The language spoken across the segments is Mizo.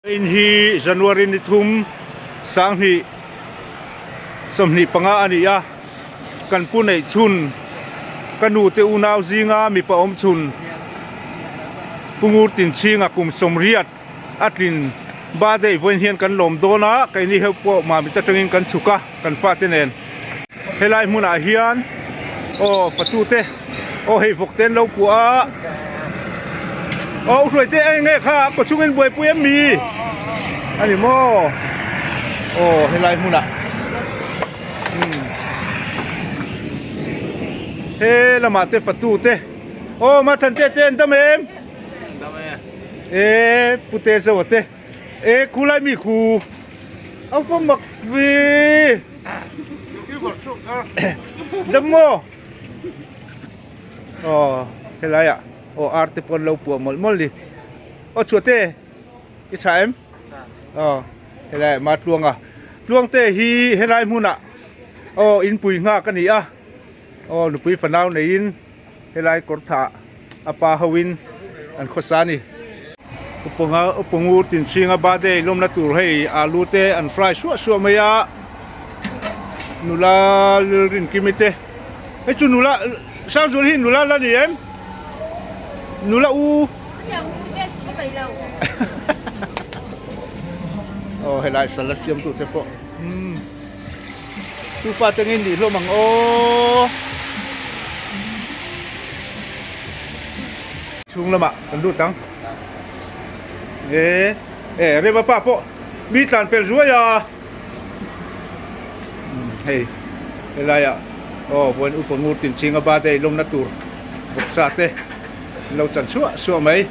In hi January ni thum 20 25 a ni a, kan pu neih chhun ka nu te unau zinga mipa awm chhun Pu Ngur Tinchhinga kum 80 a tlin birthday vawiin hian kan lawm dawn a, keini ho pawh Mamit atangin kan chhuk a kan fate nen. Helai hmunah hian aw fatute aw hei vawk te an lo puah a aw u hruaite eng nge kha a kaw chungin buaipui em mi a ni maw aw helai hmunah umm he lamah te fatute aw Mathante te an dam em e pute zo te e khulai mi khu a va mak ve. Dam maw? Aw helai ah aw ar te pawh an lo puah mawlh mawlh ni. Aw chhuah te i tha em? Aw helai ah Matluanga Tluangte hi helai hmunah aw inpui nghak a ni a aw nupui fanau neiin helai kawr thah a pa hoin an khawsa a ni. Upawnga upawngur tinchhinga birthday lawmna tur hei alu te an fry suah suah mai a nula Lalrinkimi te hei chu nula Sangzual hi nula la ni em nula u aw helai salad siam tu te pawh umm. Chu pa te ngei nih hlawm ang aw. Chhung lamah kan lut ang. E e rema pa pawh mi tlan pel zuai a. Hei helai ah aw vawiin upa ngur tin chhinga birthday lawmna tur bawksa te an lo chan suah suah mai.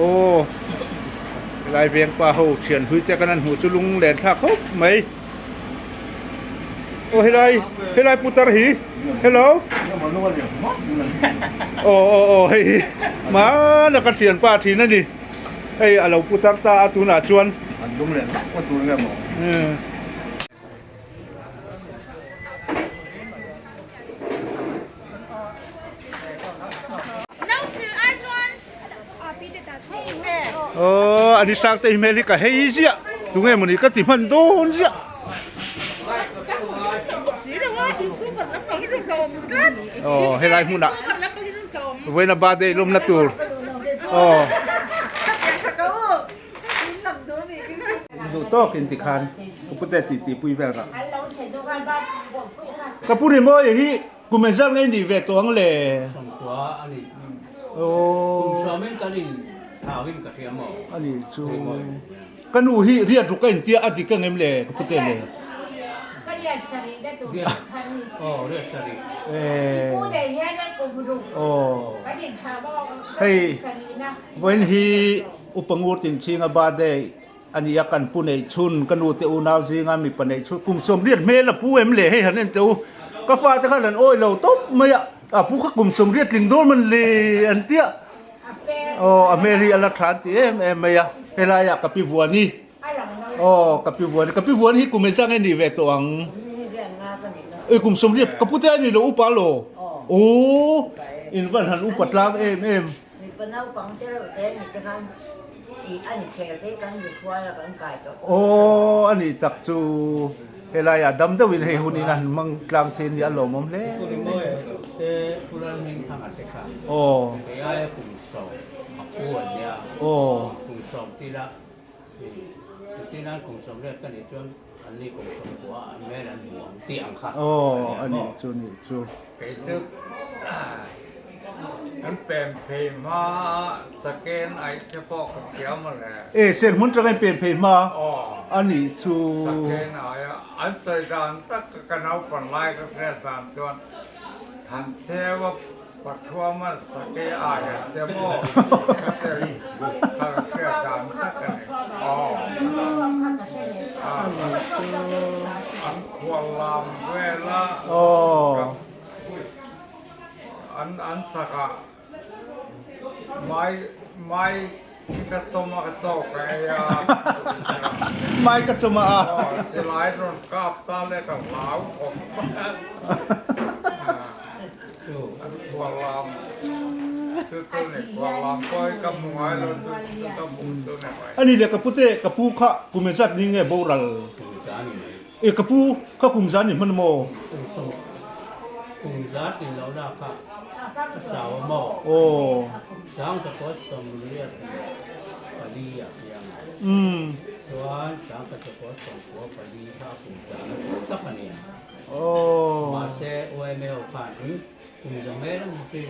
Aw helai veng pa ho thian hlui te kan han hmuh chu lunglen thlak khawp mai. Aw helai helai putar hi hello aw aw aw hei hi hmana ka thianpa thin a ni hei a lo putar ta a tunah chuan an dum leh vak a tur nge maw Aw ani sang te hi hmel hi ka hei ziah tunge mawni ka ti hman dawn ziah. Aw helai hmunah vawiina birthday lawmna tur aw duh tawkin tikhan ka pute tih tih pui vel rah ka pu Rimawia hi. Kum engzat nge nih ve tawh ang le? Sawmkua a ni. Kum sawmin kan in thau in ka hria maw? A ni chu. Ka nu hi riat ruk a intia a dik ang em le ka pu te le? Ka riat sarih na tur kha ni. Aw riat sarih. I pu nei hian a kum ruk. Aw. Kan in thau maw? Hei Sarih na. vawiin hi Upa Ngur Tinchhinga birthday A ni a, kan pu neih chhun, ka nu te unau zinga mipa neih chhun, kum 80 hmel a pu em le, hei han en teh u, ka fate khan an awih lo tawp mai a, a pu kha kum 80 tling dawn man le an tia, aw a hmel hi a la tha an ti em em mai a, helaiah ka pi vuani, aw ka pi vuani, ka pi vuani hi kum engzah nge nih ve tawh ang, e kum 80, ka pute a ni lo upa lo, aw in van han upa tlang em em. Mipa naupang te reuh te ni te khan ih a ni khel te kan ri khual a kan kai tawh. Aw a nih tak chu helai ah dam deuhin hei hun in a han hmang tlang thei nia a lawmawm hle. Pu Ringawi te Pu Lalhming Thanga te kha Aw. Kei aia kum sawm a pu an nia. Aw. Kum sawm tila ih engtin nan kum sawm riat ka nih chuan an ni kum sawm kua an hmel an hmu ang tih ang kha Aw a nih chu nih chu. Kei chu An pem phei hma saken aih te pawh ka thiam a le. E sen hmun tang in pem phei hma a nih chu. Saken ai a, an sawi dan tak ka naupan lai ka hriat dan chuan Thancheu a Pathuama sake ai a che maw ka ti kha ka hriat dan tak a ni. Aw an khual lam vel a. An an sak ah mai mai ka chawm a ka chawk a ei a. Mai ka chawm a. Aw silai rawn kap ta le ka hlau khawp. An khual lam. Chu chu ni khuang pawh hi ka hmu ngai lo chu chu ka hmuh chu ni mai. Ani le ka pute ka pu kha kum engzat ni nge boral? Kum za ni mai. E ka pu kha kum za ni hman maw? Kum sawm kum za tin lo na kha ka chau a maw? Aw. Sang chakawt 94 ah piang a. Umm. Chuan sang ka chakawt 94 kha kum za na tak a nia. Aw. Mahse OMA ho khan in kum za hmel a hmu thin.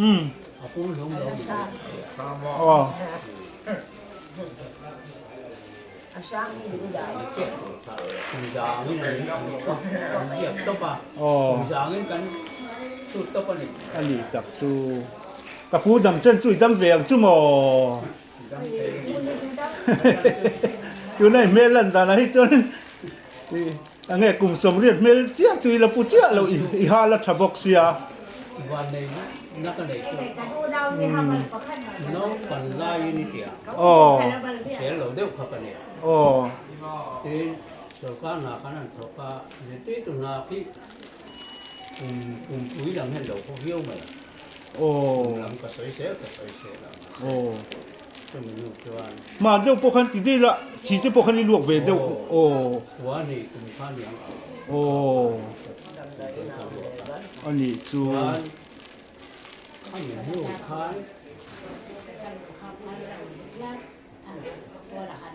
Umm. A pum hlum lo ni mai a. Aw. A sang hi duh dah. Kum zangin an an ziak tawp a. Aw. Kum zangin kan chhut tawp a ni. A ni tak chu. Ka pu dam chen chu i dam ve ang chu maw? Dam thei a ni. Tunah i hmel lan danah hi chuan a nge kum 80 hmel chiah chu i la pu chiah lo i hal a tha bawk sia. Van nei na ka nei chu naupan laiin i tia sel lo deuh kha ka nia. Tin sorkar hna khan an thawk a, zirtirtu hna khi kum kumpui lam hian lo haw viau mai a. Kum lam ka sawi sel ka sawi sel a mahse chumi hnu chuan. Mah deuh pawh khan ti daih la, thi te pawh khan i luak ve deuh. Khua ni kum kha niang ang. A nih chu. Chuan a mi hnu khan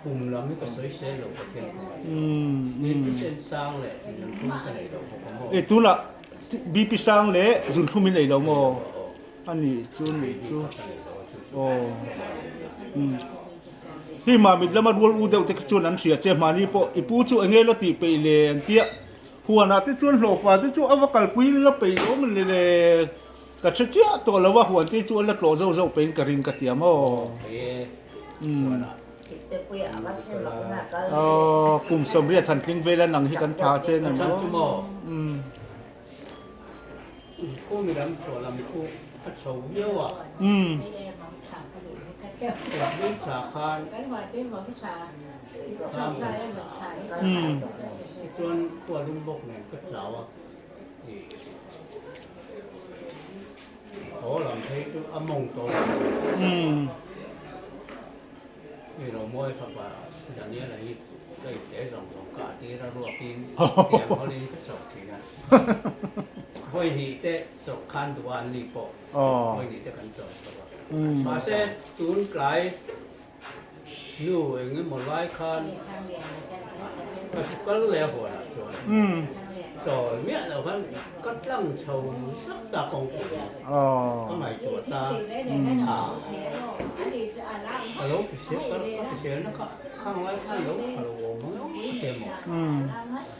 kum lam hi ka sawi sel lo ka thiam khawp a. Ni thisen sang leh zunthum ka nei lo bawk a maw? E tunah BP sang leh zunthum i nei lo maw? A nih chu nih chu. Aw. Hei Mamit lama rual u deuh te khi chuan an hria che hmani pawh i pu chu enge la tih peih le an tia. Huanah te chuan hlawhfa te chu a va kalpui la peih lo awm le le ka hre chiah tawh lo a, huan te chu a la tlawh zauh zauh peihin ka ring ka ti a maw? Aw kum 80 han tling vel a nang hi kan tha che ni maw? Tichuan khua lum bawk nen ka chau a, ih haw lam phei chu a mawng tawh lo. Mi Romawi fapa Daniel-a hi ka ipte zawng zawng ka tir a ruakin tiang hawlin ka chauh thin a. Vawi hnih te chawlh khan duh a an ni pawh vawi hnih te kan chawlh tawh a. Mahse tun tlai Nu eng emaw lai khan ka chu kal leh a huanah chuan chawl miah loh khan ka tlang chho zak ta kawngpui hi ka ngaihtuah ta a, ka lo hrisel ka hrisel na kha khang lai khan lo tha lo awm ang emaw ka ti emaw.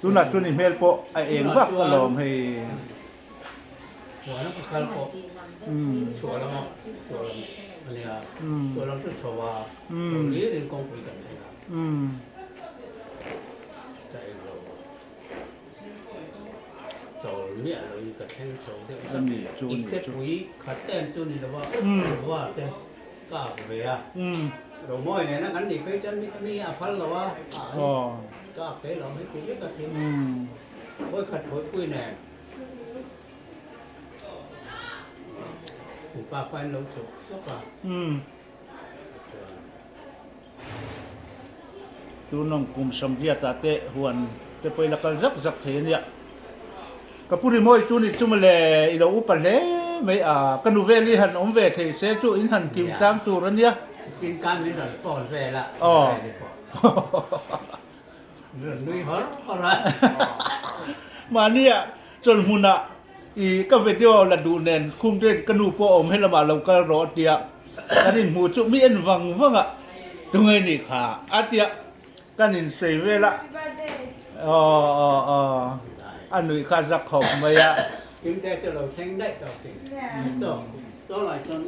Tunah chuan i hmel pawh a eng vak alawm hei. Huan a kal pawh chhuah lam a chhuah lam a nia chhuah lam chu chho a chho hlir in kawngpui kan thleng a ka eng lo chawl miah lo in ka thleng chho deuh zak ipte pui khat em chu ni lo a ruah te ka ak ve a Romawi nena kan nih phei chuan mi a phal lo a ka ak ve lo mai tih vek a thim Hawi khat hawipui nen Upa kha an lo chhuk sawk a. Chuan. Tunawng kum 80 ah te huan te pawh i la kal zak zak thei a nia. Ka pu Rimawi chu ni chu mawle i lo upa hle mai a, ka nu vel i han awm ve thei se chu in han kim tlang tur a nia. Chinkan min rawn phone vel a. Aw. Nui har har a. Mahnia chawlhmunah i ka video la duh nen khum te ka nu pawh awm helamah lo kal rawh a tia kan inhmuh chu mi en vang vang a tunge nih kha a tia kan insawi vel a aw aw aw a nuih kha zak khawp mai a. Kimte chu lo thleng daih tawh si. Saw saw lai sawn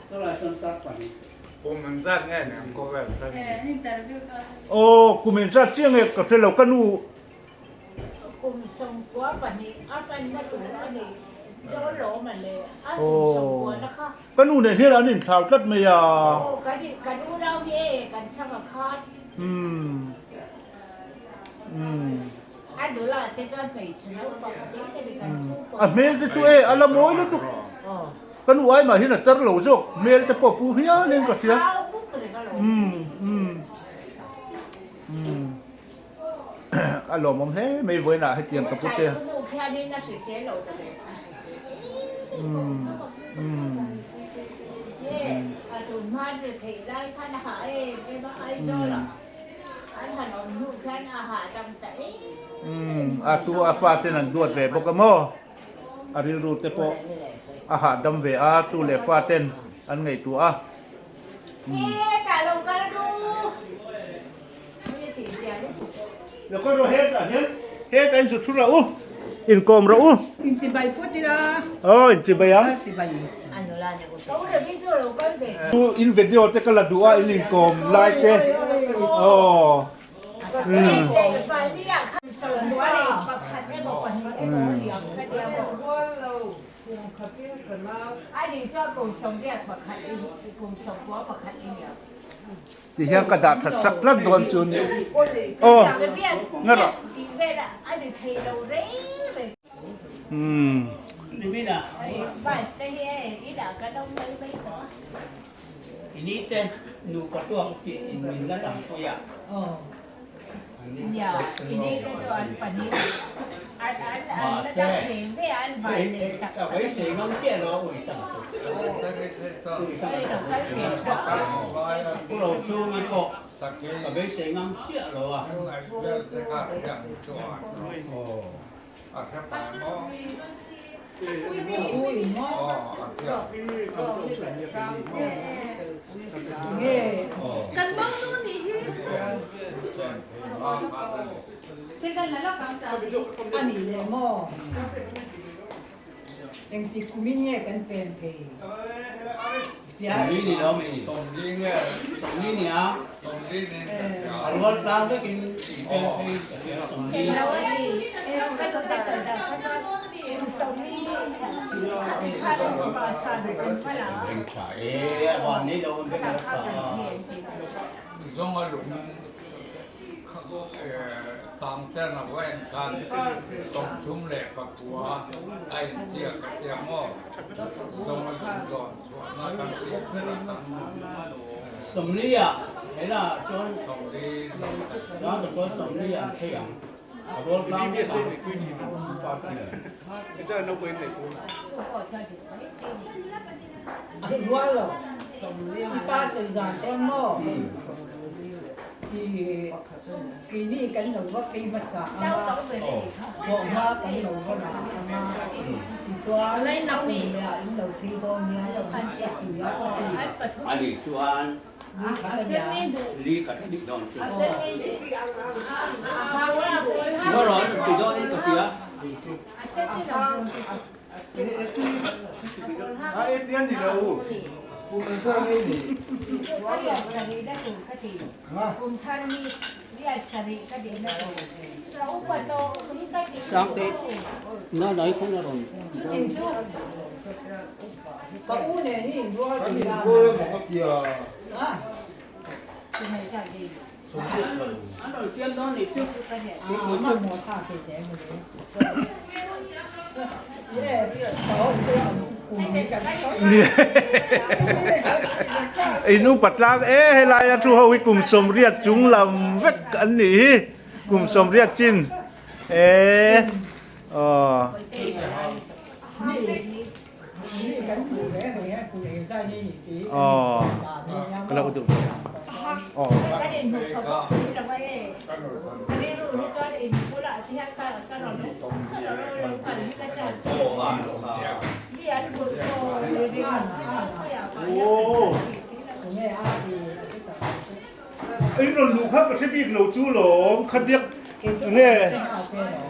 saw lai sawn tar pahnih. Kum an zat nge ni ang khawvel kha ni. Aw kum in zat chiang e ka hre lo ka nu. Kum 92 a panna tur a ni dawn lo awm le a kum 90 na kha. Ka nu nen hian an inthlau tlat mai a. Aw kan kan unau hi e kan chhang a khan. Umm umm. A nula te chuan hmeichhe naupang a tih ka ni kan chhungkaw. A hmel te chu e a la mawi lutuk. Ka nu ai mah hian a tar lo zawk hmel te pawh pu hial in ka hria. Umm umm umm a lawmawm hle mai vawiinah hetiang ka pute. Umm umm umm a tu a faten an duat ve bawk a maw. A rilru te pawh a hahdam ve a, tu leh fa ten an ngaihtuah a. Lo kal rawh hetah hian, hetah in zut thu rawh u, inkawm rawh u. Inchibai phawt ila. Aw inchibai ang. In video te ka la duh a, in inkawm lai te. Aw. Ti hian ka dah that sak tlat dawn chu ni. Aw nga rawh. Umm. Ini te nupa tuak tih in min la dang pui a. Mahse, ka beisei ngam chiah lo a ui sang chu. Ui sang chu ka beisei ngam chiah. Pu Rochhungi pawh ka beisei ngam chiah lo a. Ani leh maw? Engtik kumin nge kan pen thei? Sawmli ni lo mi? Sawmli nge? Sawmli ni a? Sawmli ni a rual tlang vekin in pen phei ka hria sawmli. Beng tha e a van nei lo an beng a tha a. Zawng a lung Tang ten a va en khan tawngthum leh pakua a inziak a tia maw? Zawng a lung zawn chhuahna kan tih ber a kha. Sawmlia helah chuan Sangchakua Sawmlia an phei ang a rual tlang vek ang. A rual lo. I pa sawi dan chuan maw? Keini kan lo va phei hmasa ang a, thawhhma kan lo va rah ang a, tichuan kum leh in lo phei dawn nia ka ti a ka ti. A nih chuan li khat a nih dawn chu. Ngaw an ti dawn in ka hria. Sangte na nai khan a rawn An rawn siam dawn nih chu. In upa tlang e helai a thu ho hi kum sawmriat chung lam vek an nih hi kum sawmriat chin e aw. Aw ka lo duh aw. In rawn luh kha ka hre bik lo chu lawm kha diak nge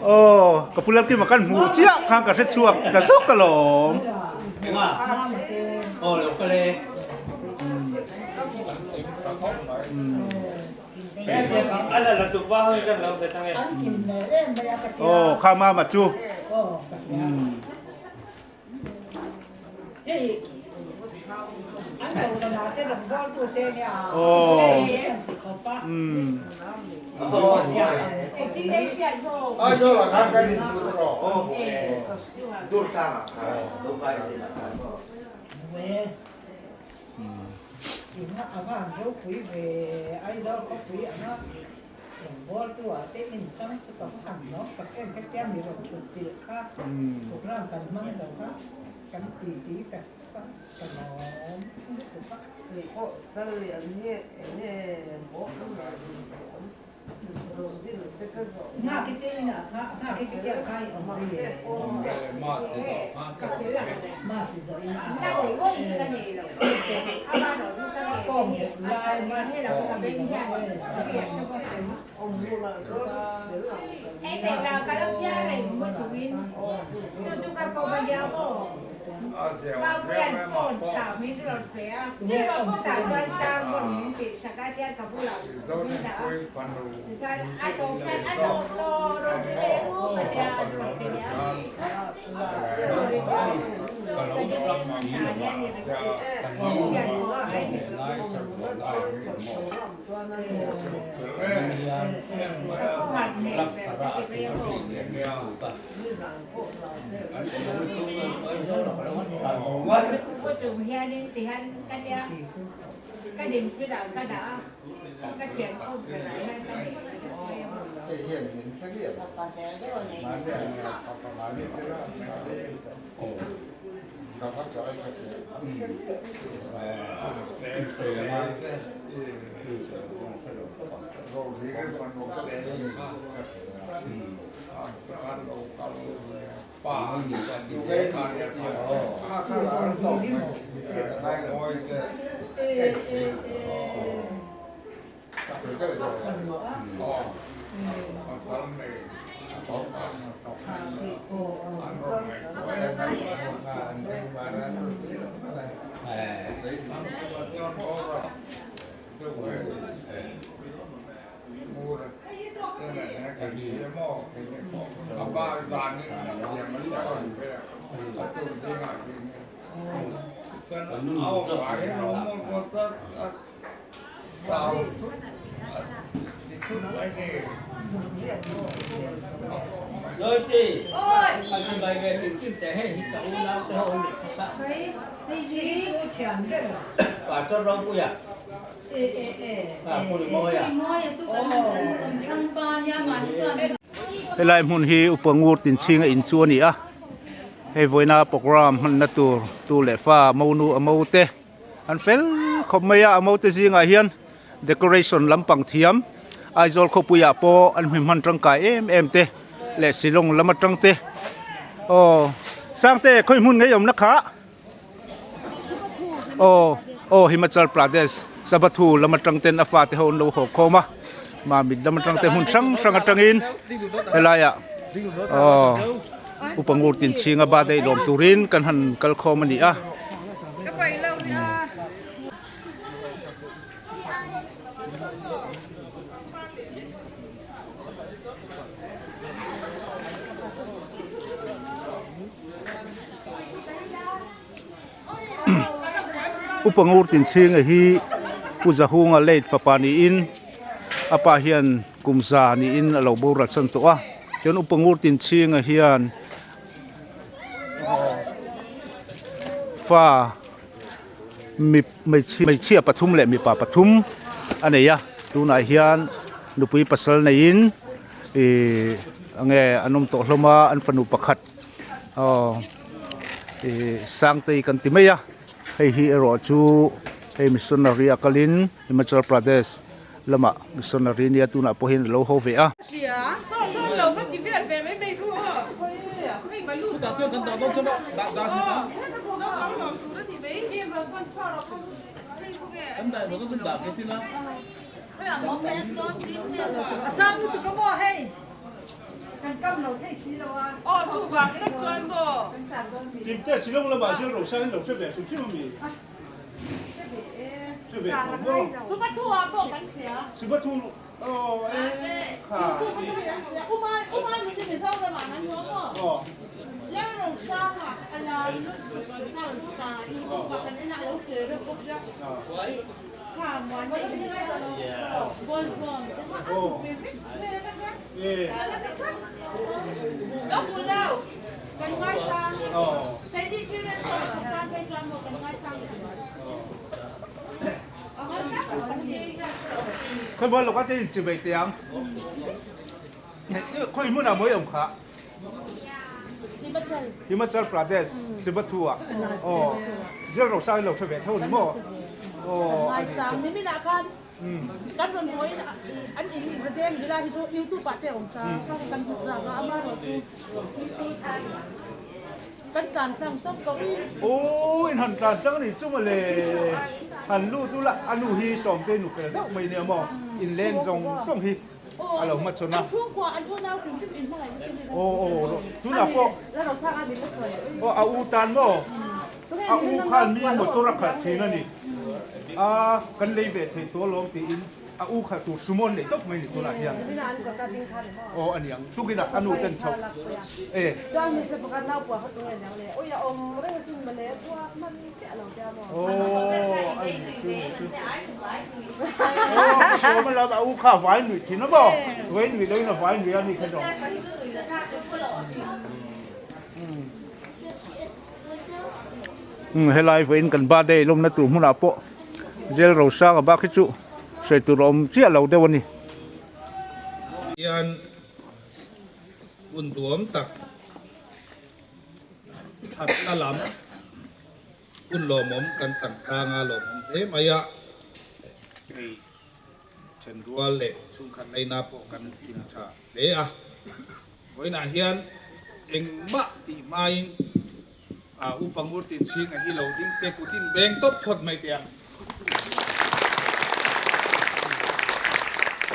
aw ka pu Lalkima kan hmuh chiah khan ka hre chhuak ta zawk alawm. Aw kha mama chu. Aw. Helai hmun hi upa ngur tin chhinga in chu a ni a hei vawiina program hmanna tur tu leh fa monu a mo te an fel khawp mai a a mo te zingah hian decoration lampang thiam Aizawl khawpuiah pawh an hmi hman tangkai em em te leh Shillong lam atang te aw Sangte khawi hmun ngei awmna kha aw aw Himachal Pradesh Sabathu lam atang ten a fate ho an lo haw khawm a Mamit lam atang te hmun hrang hrang atangin helaiah aw Upa Ngur Tinchhinga birthday lawm turin kan han kal khawm a ni a. Upa Ngur Tinchhinga hi Pu Zahunga late fapa niin a pa hian kum za niin a lo boral chan tawh a chuan Upa Ngur Tinchhinga hian fa hmeichhia pathum leh mipa pathum a nei a tunah hian nupui pasal neiin ihh enge an awm tawh hlawm a an fanu pakhat aw ihh sangtei kan ti mai a hei hi erawh chu hei missionary a kalin himachal pradesh lamah missionary nia tunah pawh hian a lo haw ve a. Khawi maw lawk a te in chimei teh ang. Khawi hmunah maw i awm kha? Himachal Pradesh Sibathu ah. Aw Jail Rosa in lo hre ve tho ni maw? Aw a ni chu. Kan rawn hawiin an in Zadeng villa hi chu YouTube ah te a awm ta kha kan hmu zak a, amaherawh chu kan tlan tlang tawp tawh in. Aw in han tlan tlang ni chu mawle, han lut ula a nu hi Sawmte nu fel deuh mai nia maw, in leng zawng zawng hi a lo hmachhawn a. An chhungkua an unau hrim hrim in hmangaihna te hi. Aw aw tunah pawh aw a u tan maw. A u khan mi motor a khalh thin a ni. A kan lei ve thei tawh alawm tiin a u khalh tur sumo an nei tawp mai ni tunah hian. Aw a niang tukin a nu ten chho e. Aw a ni chu ni chu. Aw ka sawm alawm a u kha a vai nuih thin a maw? Vai nuih loin a vai nuih a ni kha zawng. Helai vawiin kan birthday lawmna tur hmunah pawh Jail Rosanga bak hi chu sawi tur a awm chiah lo deuh a ni. Hian hun duam tak thatna lam hun lawmawm kan chang tlang a, lawmawm hle mai a, hei thenrual leh chhungkhat laina pawh kan hlim tha hle a. Vawiinah hian engmah tih hmain Upa Ngurtin chhinga hi lo ding se kutin beng tawp phawt mai teh ang.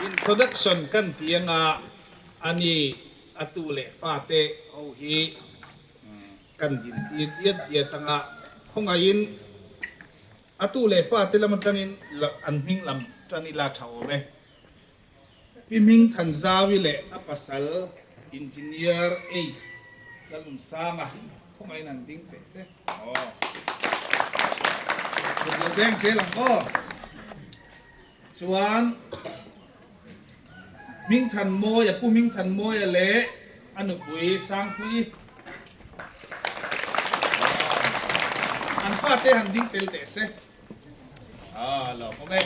Introduction kan ti anga ani a tu leh fate ho hi kan din tir diat diat anga khawngaihin a tu leh fate lam atangin an hming lam tan ila tha awm e. Pi Hming Thanzawi leh a pasal Engineer H Lalnunsanga khawngaihin an ding teh se. Aw. Kut lo beng zel ang aw. Chuan Hming Thanmawia, Pu Hming Thanmawia leh a nupui Sangpuii an fate han ding tel teh se. Ah, lo awm e.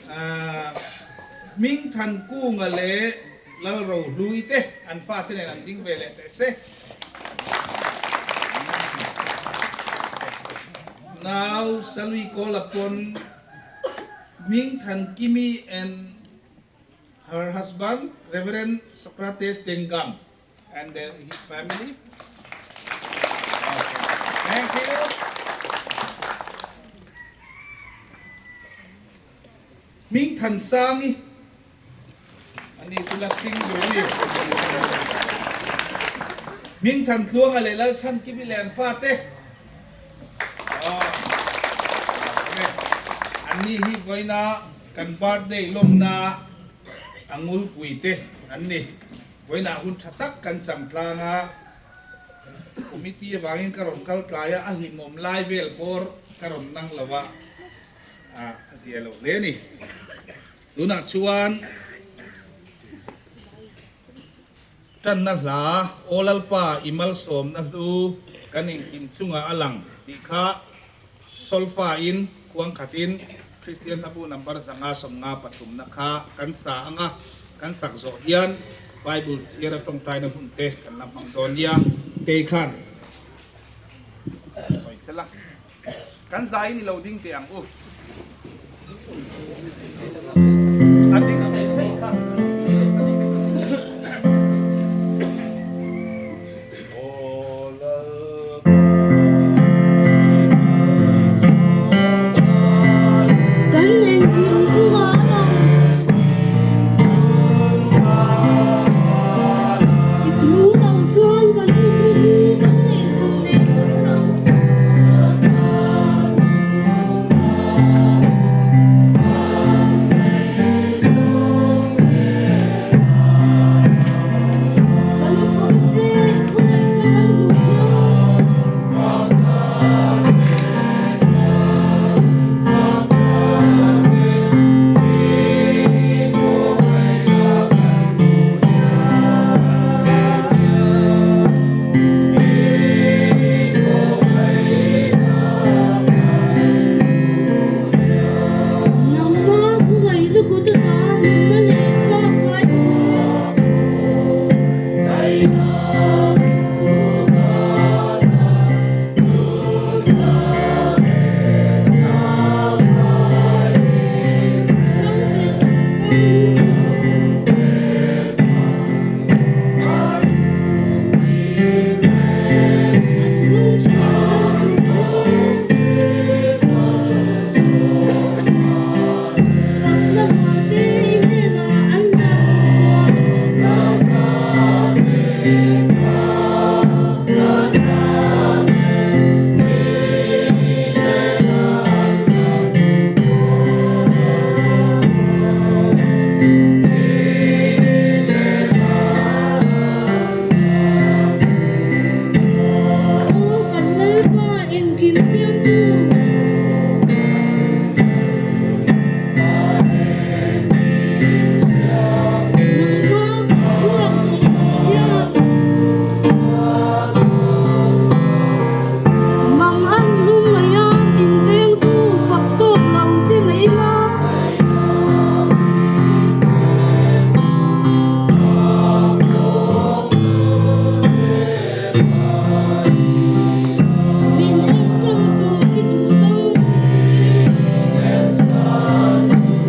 Ah, Hming Thankunga leh Lalrohlui te an fate nen an ding ve leh teh se. Now shall we call upon Hming Thankimi and her husband Reverend Socrates Tengam and then his family. Okay. Thank you. Ming Than Sangi ani chu la sing du ni. Ming Than Tluanga leh Lal Chhan Kimi leh an fa te. Anni hi vawiina kan birthday lawmna a ngulpui te an ni. Vawiinah hun tha tak kan chang tlang a, committee avangin ka rawn kal tlai a, a hlimawm lai vel bawr ka rawn nang lo a, a zia lo hle a ni. Tunah chuan tanna hla Aw Lalpa i malsawmna hlu kan engkim chungah a lang tih kha solfa in khuang khatin Kristian hlabu number 553 na kha kan sa ang a, kan sak zawh hian Bible chhiar a tawngtaina hun te kan la hmang dawn nia. Kei khan sawi sela, kan zai ni lo ding teh ang u. A ding thei thei kha. Kan engkim chungah a lang. I thu lo chuan kan nunna hlu kan neih zawh leh dawn lo.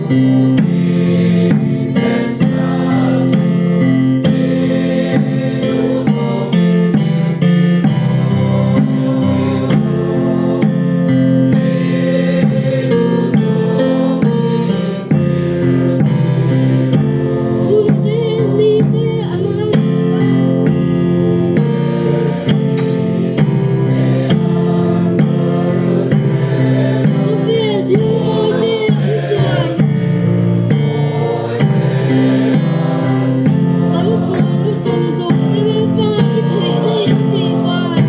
Hun te, ni te an ral zel a. Khawvel thil mawi te an chuai. Kan sualna zawng zawng te Lalpa i theihna in a tihfai.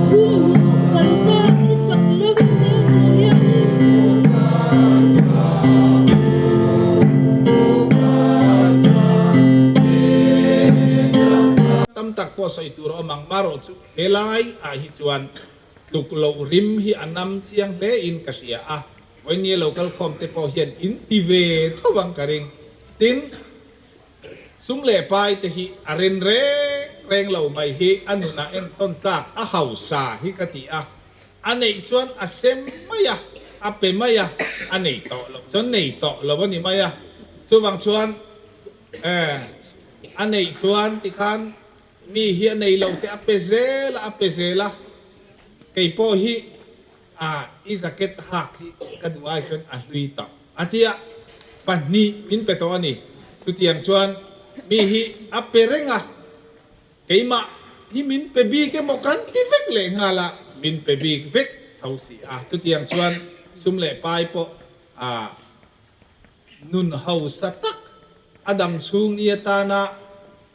Hun hmuh kan zat i chakna rin zel chung hianin. Tam tak pawh sawi tur a awm ang, marawh chu helai ah hi chuan tluk loh rim hi a nam chiang hle in ka hria a, vawinia lo kal khawm te pawh hian in ti ve tho ang ka ring. Tin, Sum leh pai te hi a ren reng reng lo mai hi a nunah entawn tlak a hausa hi ka ti a, a neih chuan a sem mai a, a pe mai a, a nei tawh loh chuan nei tawh lo a ni mai a, chuvang chuan eh a neih chuan tikhan mi hi a nei lo te a pe zel a, a pe zel a, kei pawh hi A, i jacket hak hi ka duh ai chuan a hlui tawh a ti a, pahnih min pe tawh a ni. Chutiang chuan mi hi a pe reng a, keimah hi min pe bik emaw kan ti vek leh nghal a, min pe bik vek tho si a. Chutiang chuan sum leh pai pawh a nun hausa tak a dam chhung ni atana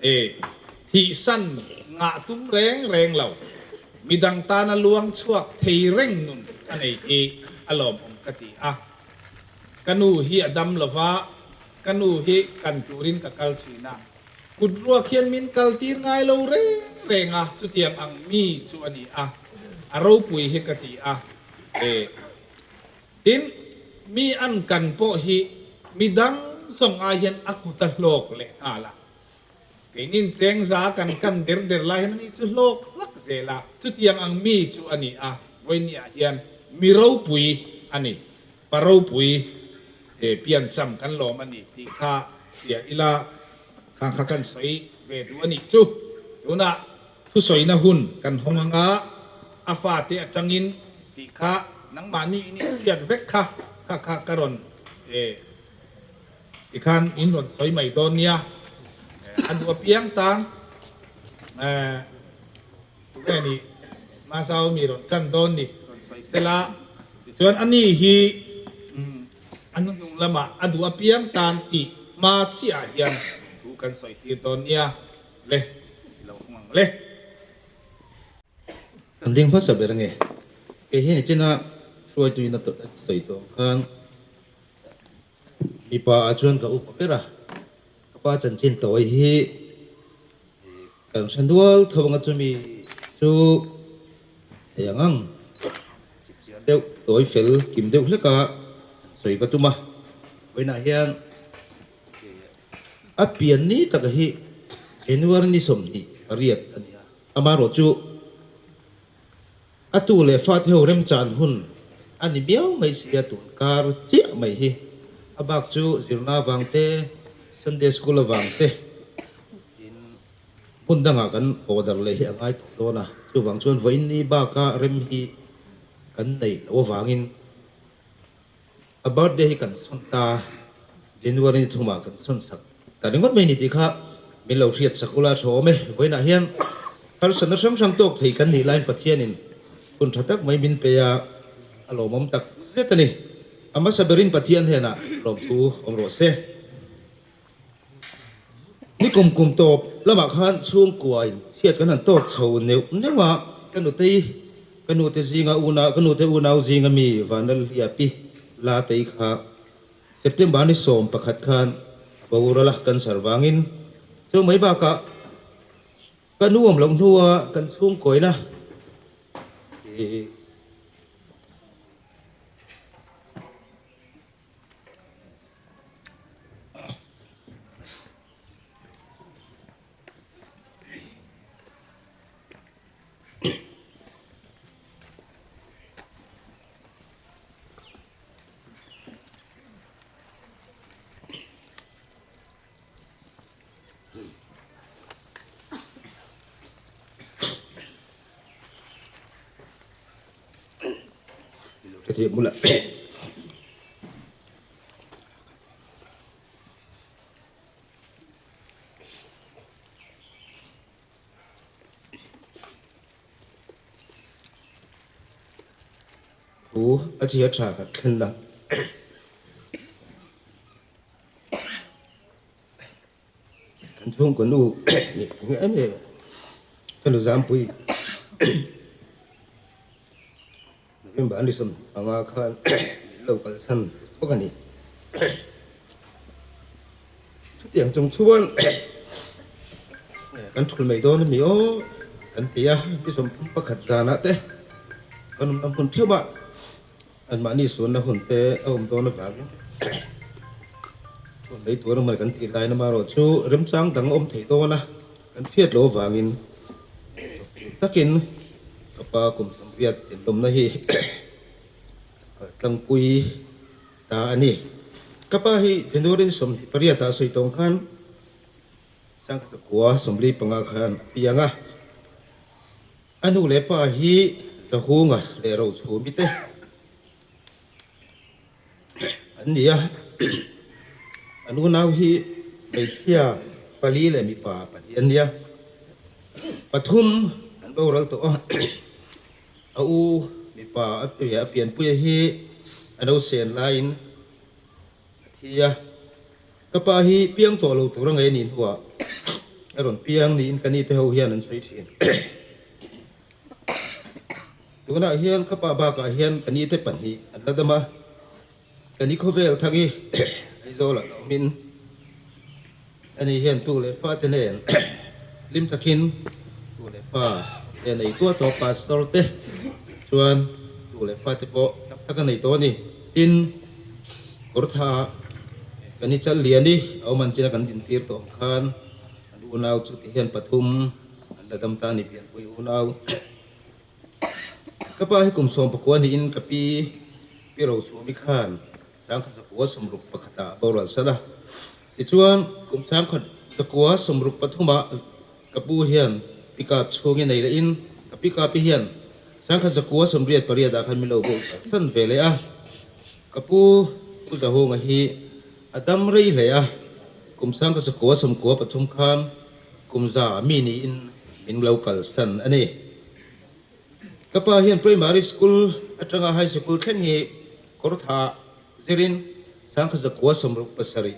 e thihsan ngah tum reng reng lo, midang tana luang chhuak thei reng nun a nei hi a lawmawm ka ti a. Ka nu hi a dam lova, ka nu hi kan turin ka kal thin a, kut ruak hian min kal tir ngai lo reng reng a, chutiang ang mi chu a ni a, a ropui hi ka ti a, e. Tin, mi an kan pawh hi mi dang zawng ai hian a kut a hlawk leh nghal a. Keinin chengza kan kan der der lai hian ani chu hlawk hlak zel a, chutiang ang mi chu a ni a, vawinia hian mi ropui a ni, pa ropui he piancham kan lawm a ni tih kha hria ila, khang kha kan sawi ve duh a nih chu. Tunah Thusawina hun kan hawng anga a fate atangin tih kha nangmahni in in hriat vek kha kha kha ka rawn e tikhan in rawn sawi mai dawn nia a duh apiang tan e tunge ni Mazau mi rawn tan dawn ni rawn sawi sela tichuan ani hi a hnuhnung lamah a duh apiang tan tih hma chiah ah hian thu kan sawi tir dawn nia. Le, i lo hung ang le. Kan ding hmasa ber ange. Kei hi nichina hruaituin a sawi tawh ang khan mipa ah chuan ka upa ber a, ka pa chanchin tawi hi kan hre nual tho anga chumi chu thei ang ang chipchiar deuh tawi fel kim deuh hlek a sawi ka tum a, vawiinah hian A pian ni taka hi January ni 28 a ni a, amaherawh chu a tu leh fate ho remchan hun a ni miau mai si a, tun kar chiah mai hi a bak chu zirna avang te, Sunday School avang te in hmun dangah kan order leh hi a ngai tawh dawn a, chuvang chuan vawiin ni baka rem hi kan neih loh avangin A birthday hi kan sawn ta, January ni thumah kan sawn sak ta ringawt mai ni tih kha min lo hriat sak ula tha awm e. Vawiinah hian harsatna hrang hrang tawk thei kan nih laiin Pathianin hun tha tak mai min pe a, a lawmawm tak zet a ni. A hmasa berin Pathian hnenah lawmthu awm rawh se. Ni kum kum tawp lamah khan chhungkuain chhiat kan han tawk chho neuh neuh a, ka nutei, ka nute zinga unau, ka nute unau zinga mi Vanlalhliapi la tei kha September ni 11 khan a boral a, cancer vangin chu mai bakah ka nu awm loh hnua kan chhungkuaina ih. Ka thiam bula. Thu a chhia tha ka thlen a. Kan chhungkaw nu nih eng em em ka nu Zampui November ni 15 khan min lo kalsan bawk a ni. Chutiang chung chuan kan thul mai dawn ami aw kan ti a, ni 31 zanah te kan awmna hmun theuh ah anmahni suanna hun te a awm dawn avangin thul mai tur emaw kan tih lain amaherawhchu remchang dang a awm thei dawn a, kan hriat loh avangin takin ka pa kum 80 inlawmna hi kaltlangpui ta a ni. Ka pa hi January 28 ah sawi tawng khan Sangkua 45 khan a piang a. A nu leh pa hi Zahunga leh Rochhumi te an ni a. An unau hi hmeichhia pali leh mipa pahnih an ni a. Pathum an boral tawh a. A u mipa a pianpuia hi a no sen laiin a thi a, ka pa hi piang tawh lo tur a ngei anih hnuah a rawn piang niin ka nite ho hian an sawi thin. Tunah hian ka pa bakah hian ka nite pahnih an la dam a, ka ni khawvel thang hi Aizawlah la awmin ani hian tu leh fate nen hlim takin tu leh fa te nei tuah tawh pastor te chuan tu leh fate pawh tak tak a nei tawh a ni. Tin, kawrtha kan i chal lian i a awm an china kan dintir tawh ang khan an unau chu ti hian pathum an la dam ta a ni pianpui unau. Ka pa hi kum 19 niin ka pi Pi Rochhumi khan 1961 ah boral san a. Tichuan, kum 1963 ah ka pu hian pickup chhungin nei lehin ka pickup hi hian 1988 ah khan min lo bo san ve leh a. Ka pu Pu Zahunga hi a dam rei hle a, kum 1993 khan kum za mi niin min lo kalsan a ni. Ka pa hian primary school atanga high school thleng hi kawrtha zirin 1967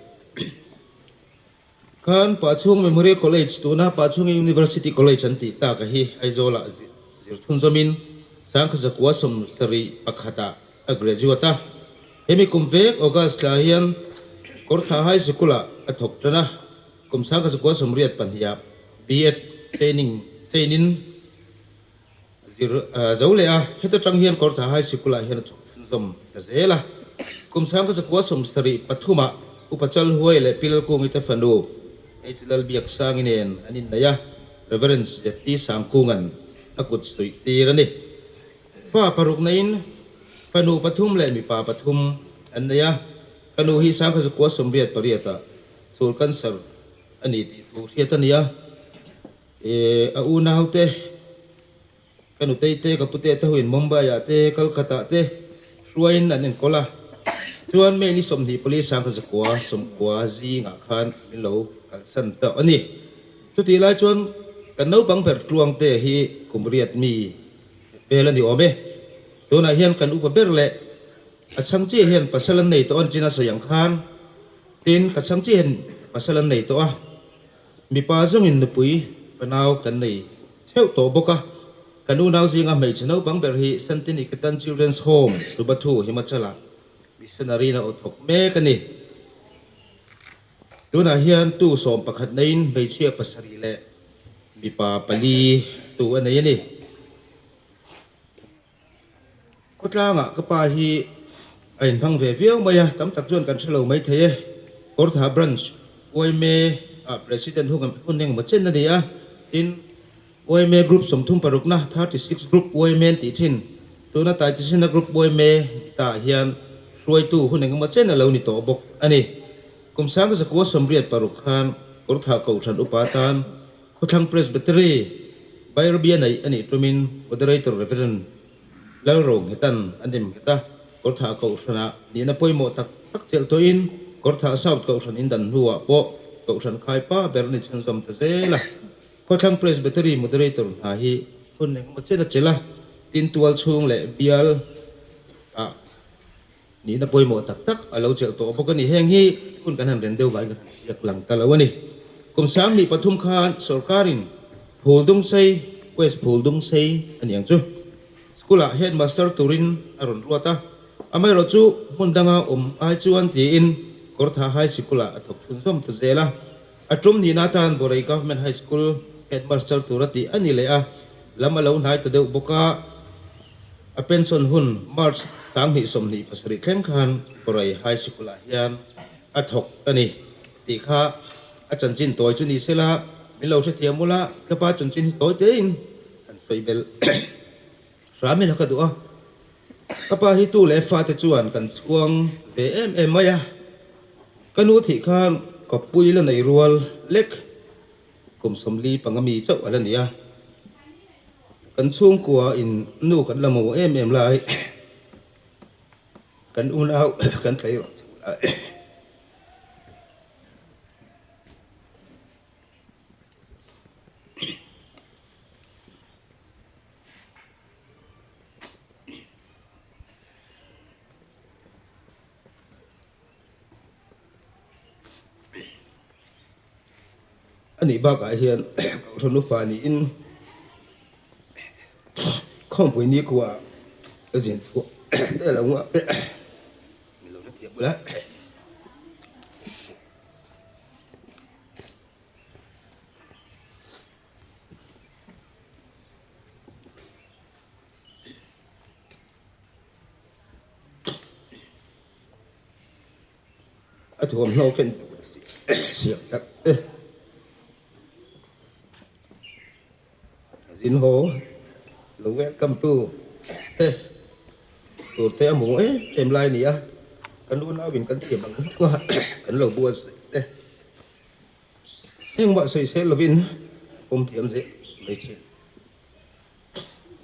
khan Pahchhung Memorial College tuna Pahchhung University College an tih tak a hi Aizawlah zir chhunzawmin 1971 ah a graduate a. Hemi kum vek August thla hian Kawrtha High School ah a thawk tan a, kum 1982 ah B.Ed training train-in Zir zo leh a, heta tang hian Kawrtha High Sikul ah hian a chhuk chhunzawm ta zel a. Kum 1973 ah Upa Chalhuai leh Pilkungi te fanu H Lalbiaksangi nen an inneih a, Reverend ZT Sangkunga'n a kut suih tir a ni. Fa paruk neiin fanu pathum leh mipa pathum an nei a, fanu hi 1988 ah chhul cancer a ni tih thu hriat a ni a. A unau te, ka nutei te, ka pute te hoin Mumbai ah te, Calcutta ah te hruaiin an enkawl a. Chuan May ni 24 1990 zingah khan min lo kalsan tawh a ni. Chutih lai chuan kan naupang ber tluang te hi kum riat mi vel a ni awm e. Tunah hian kan upa ber leh a chhang chiah hian pasal an nei tawh a ni chin a sawi ang khan. Tin, ka chhang chiah hian pasal an nei tawh a. Mipa zawngin nupui fanau kan nei theuh tawh bawk a, kan unau zinga hmeichhe naupang ber hi Santiniketan Children's Home, Subathu, Himachal-ah missionary na aw thawk mek a ni. Tunah hian tu 11 neiin hmeichhia pasarih leh mipa pali tu a nei a ni. Khawtlangah ka pa hi a inhmang ve viau mai a, tam tak chuan kan hre lo mai thei e. Kawrtha Branch yma ah President hun engemaw chen a ni a, tin yma Group 36 na, 36 Group yma an tih thin, tuna Taitisena Group yma ni ta ah hian hruaitu hun engemaw chen a lo ni tawh bawk a ni. Kum 1986 khan Kawrtha Kohhran upa tan Khawthlang Presbytery Bairabia neih a nih tumin Moderator Rev. Lalro Nghetan a nem nghet a. Kawrthah Kohhranah nihna pawimawh tak tak chelh tawhin Kawrthah South Kohhran in dan hnuah pawh Kohhran khaipa ber ni chhunzawm ta zel a. Khawthlang Presbytery Moderator hna hi hun engemaw chen a chelh a, tin tual chhung leh bial ah nihna pawimawh tak tak a lo chelh tawh bawk a ni. Heng hi hun kan han ren deuh vangin kan han ziak lang ta lo a ni. Kum 23 khan sorkarin Phuldungsei, West Phuldungsei a ni ang chu, School-ah headmaster turin a rawn ruat a, amaherawhchu hmun danga awm ai chuan tiin Kawrthah High Sikul-ah a thawk chhunzawm ta zel a. A tum nihna atan Borei Government High School headmaster tur a tih a ni leh a, lam a lo hnai ta deuh bawk a. A pension hun March 2027 thleng khan Borei High Sikul-ah hian a thawk a ni tih kha a chanchin tawi chu ni sela, min lo hrethiam ula, ka pa chanchin hi tawi tein An sawi belh hram in a ka duh a, ka pa hi tu leh fate chuan kan chhuang ve em em mai a, ka nu thih khan ka pui la nei rual lek kum 45 mi chauh a la ni a, kan chhungkua in nu kan la maw em em lai kan unau kan tleirawl chho lai. A nih bakah hian Kohhran upa niin Khawmpui nikhua ka zin chhuah te lo nghah peh min lo hrethiam ula. A thuamhnaw ken tur siam tak te a zin haw lo welcome tu te tur te a hmu em em lai a ni a kan unau in kan thiam ang hlauh a kan lo buatsaih te. Engmah sawisel lovin pawm thiam zel mai thin.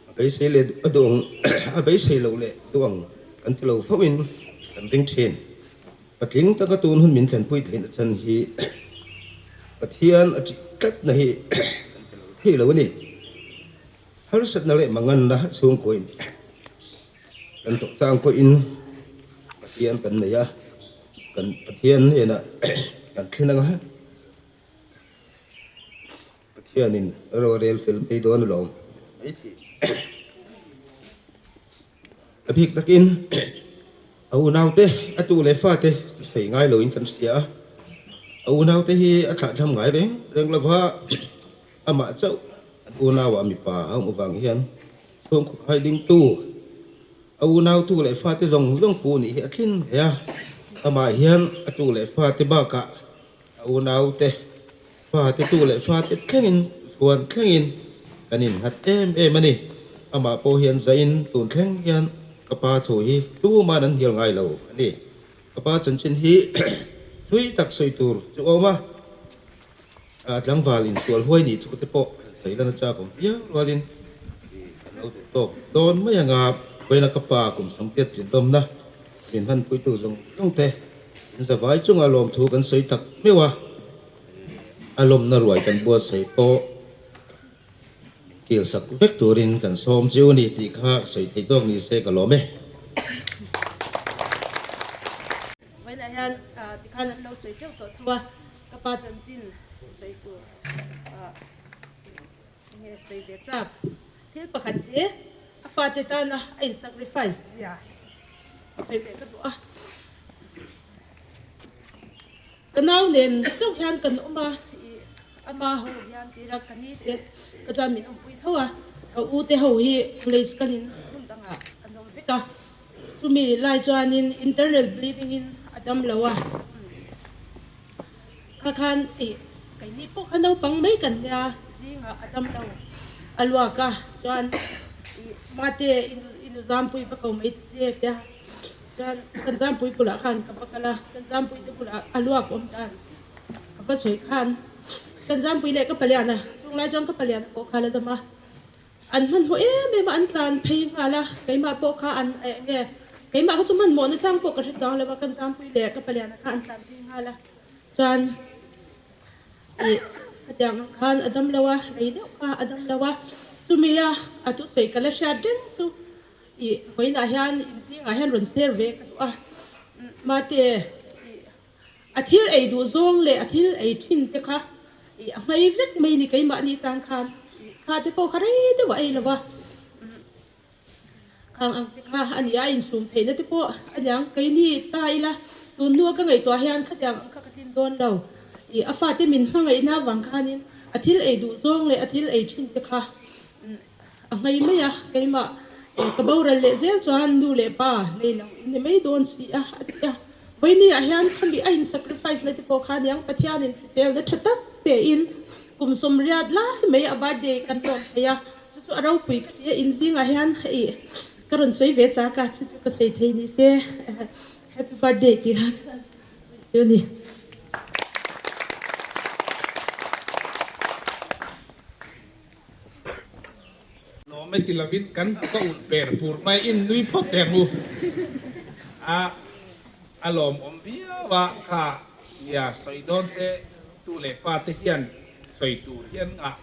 A beisei leh a duh ang a beisei loh leh duh ang kan ti lo fo in kan ring thin. Patling taka tun hun min thlenpui theihna chan hi Pathian a tih tlatna hi kan ti lo thei lo a ni. Harsatna leh manganna chhungkaw in kan tawh tlang pawhin Pathian kan nei a. Kan Pathian hnenah kan thlen anga Pathianin rorel fel mai dawn alawm mai thin. A bik takin a unaute a tu leh fate sawi ngai loin kan hria a, a unaute hi a thlahthlam ngai reng reng lova amah chauh an unauah mipa a awm avang hian chhungkhaw khai dingtu A unau tu leh fate zawng zawng pu nih hi a thlin hle a, amah hian a tu leh fate bakah a unaute fate tu leh fate thlengin chhuan thlengin kan innghat em em a ni. Amah pawh hian zain tun thleng hian ka pa thu hi tuman an hnial ngai lo a ni. Ka pa chanchin hi thui tak sawi tur chu a awm a, Tlangval insual huai nih thu te pawh sawi lan a chak awm viau rualin kan lo duh tawk dawn mai anga vawiina ka pa kum sawmpiat tlindawmna min hmanpuitu zawng zawng te in zavai chunga lawmthu kan sawi tak meuh a, a lawmna ruai kan buatsaih pawh min kilsak vek turin kan sawm chiu a ni tih kha sawi theih tawk ni se ka lawm e. Vawiinah hian tikhan an lo sawi teuh tawh tho a. Ka pa chanchin sawi tur enge sawi ve chak. Thil pakhat hi a fate tana a in sacrifice zia sawi ve ka duh a. Ka nau nen chauh hian kan awm a, ih ama ho hian tira ka ni te ka chuan min awmpui tho a, ka u te ho hi college kalin hmun dangah an awm vek a. Chumi lai chuanin internal bleeding in a dam lo a, kha khan ih keini pawh kha naupang mai kan nia zingah a dam lo a luak a, chuan ih mate inu zampui va ko mai ta che tia chuan kan zampui bulah khan ka va kal a, kan zampui te bulah a luak awm dan ka va sawi khan kan zampui leh ka palian a, chung lai chuan ka palian pawh kha la dam a. An hmanhmawh em em a, an tlan phei nghal a, keimah pawh kha an eng nge Keimah kha chu hmanhmawh nachang pawh ka hre chuang lo a, kan Zampui leh ka paliana kha an tlan phei nghal a, chuan ih khatiang ang khan a dam lo a, rei deuh kha a dam lo a, chumi a a thusawi ka la hriat reng chu ih vawiinah hian inzingah hian rawn share ve ka duh a, mate ih A thil ei duh zawng leh a thil ei thin te kha ih a hmai vek mai ni keimahni tan khan ih sa te pawh kha rei deuh a ei lo a, khang ang te kha a ni a, insum theihna te pawh a niang keini ta ila tun hnua ka ngaihtuah hian khatiang ang kha ka tlin dawn lo ih a fate min hmangaihna avang khanin a thil ei duh zawng leh a thil ei thin te kha A nghei mai a, keimah ka boral leh zel chuan nu leh pa nei lo in ni mai dawn si a, a ti a. Vawinia hian khami a in sacrifice na te pawh kha aniang Pathianin hriselna tha tak pein kum sawmriat lai mai a birthday kan lawm thei a, chu chu a ropui ka ti a, in zingah hian hei ka rawn sawi ve chak a, chu chu ka sawi thei ni se happy birthday tih kha ka rawn sawi a ni. Lawm e ti lovin kan ka ulh per pur mai in nui phawt teh ang u. A a lawmawm viau a kha nia sawi dawn se tu leh fa te hian sawi tur hian ngah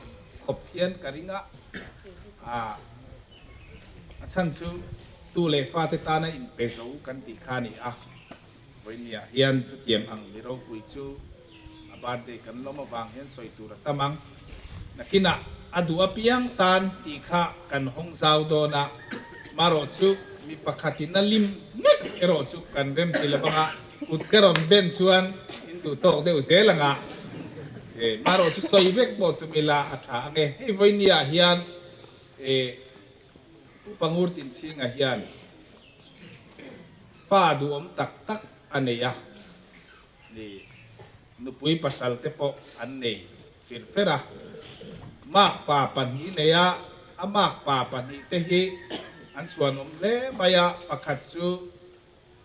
khawp hian ka ring a a a chhan chu tu leh fa te tana inpe zo kan tih kha a ni a. Vawinia hian chutiang ang mi ropui chu a birthday kan lawm avang hian sawi tur a tam ang. Nakinah a duh apiang tan tih kha kan hawng zau dawn a, marawh chu mi pakhatin a lim nek erawh chu kan rem ti lo ang a, kut ka rawn ben chuan in duh tawk deuh zel ang a, marawh chu sawi vek pawh tum ila a tha ang e. Hei vawinia hian Pu Pangur Tinchhinga hian Fa duhawm tak tak a nei a, ni nupui pasal te pawh an nei fir fer a. Makpa pahnih nei a, a makpa pahnih te hi an chhuanawm hle mai a, pakhat chu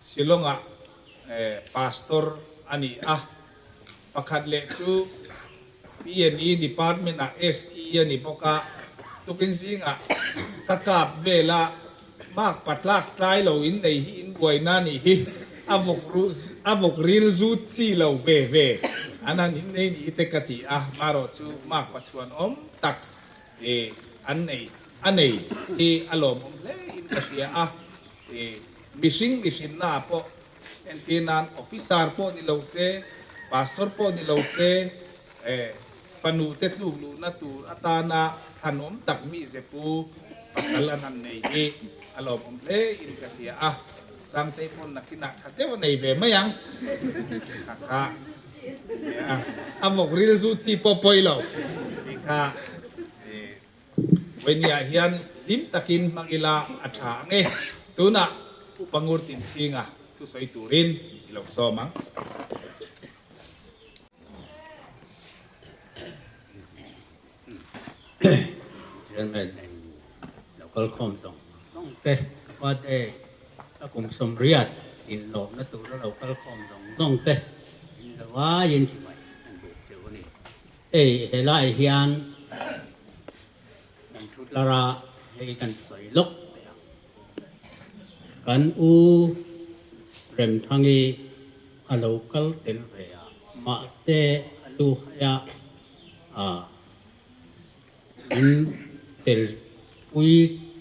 Shillong-ah pastor a ni a, pakhat leh chu PNE department-ah SE a ni bawk a, tukin zingah ka kap vel a, mark patlak tlai lo in nei hi in buaina a nih hi, a vawk ruh a vawk ril zut chi lo ve ve an han in nei ni te ka ti a, marawh chu mark pachuan awm tak an nei a nei hi a lawmawm hle in ka hria a. Mihring mihrinna pawh entir nan officer pawh ni lo se, pastor pawh ni lo se, fanu te tluk luhna tur atana thlanawm tak mi zepu pasal an han nei hi a lawmawm hle in ka hria a, Sangtei pawn nakinah tha deuh a nei ve mai ang kha kha a vawk rilzu chi pawh pawi lo tih kha. Vawinia hian hlim takin hmang ila a tha ang e. Tunah Pu Pangur Tinchhinga thusawi turin i lo sawm ang. Chairman eng lo kal khawm zawng zawng te, ka pa te a kum sawmriat inlawmna tura lo kal khawm zawng zawng te in lo aiin chibai an buk cheu a ni. Hei helaiah hian kan thu tlar a, hei kan sawi lawk mai ang. Kan u Remthangi a lo kal tel ve a, mahse a lu haia a min tel pui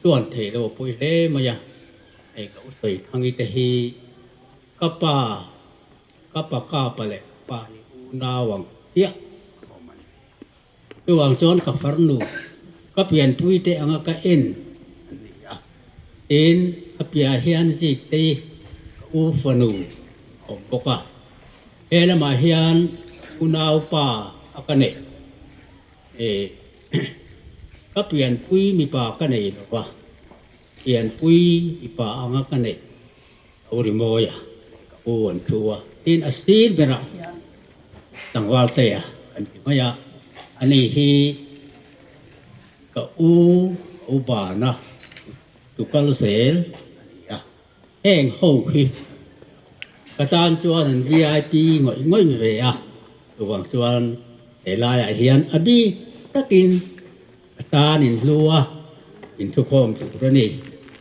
tluan thei lo a pawi hle mai a, hei ka u Sawithangi te hi Ka pa, ka pa kapa leh pa hi unau ang chiah a awm a ni. Chuvang chuan ka farnu, ka pianpui te anga ka en a ni a. Tin, a piahah hian Ziktei ka u fanu a awm bawk a. He lamah hian unau pa a ka nei. Ka pianpui mipa ka nei lo va, pianpui mipa anga ka nei. Ka u Rimawia ka u an thu a, tin a sir berah hian Tlangvaltea kan ti mai a, ani hi ka u ka u bana tu kal zel a ni a, heng ho hi ka tan chuan an vip ngawih ngawih ve a, chuvang chuan he laiah hian a bik takin ka tan in hlu a, in thukhawm tur a ni.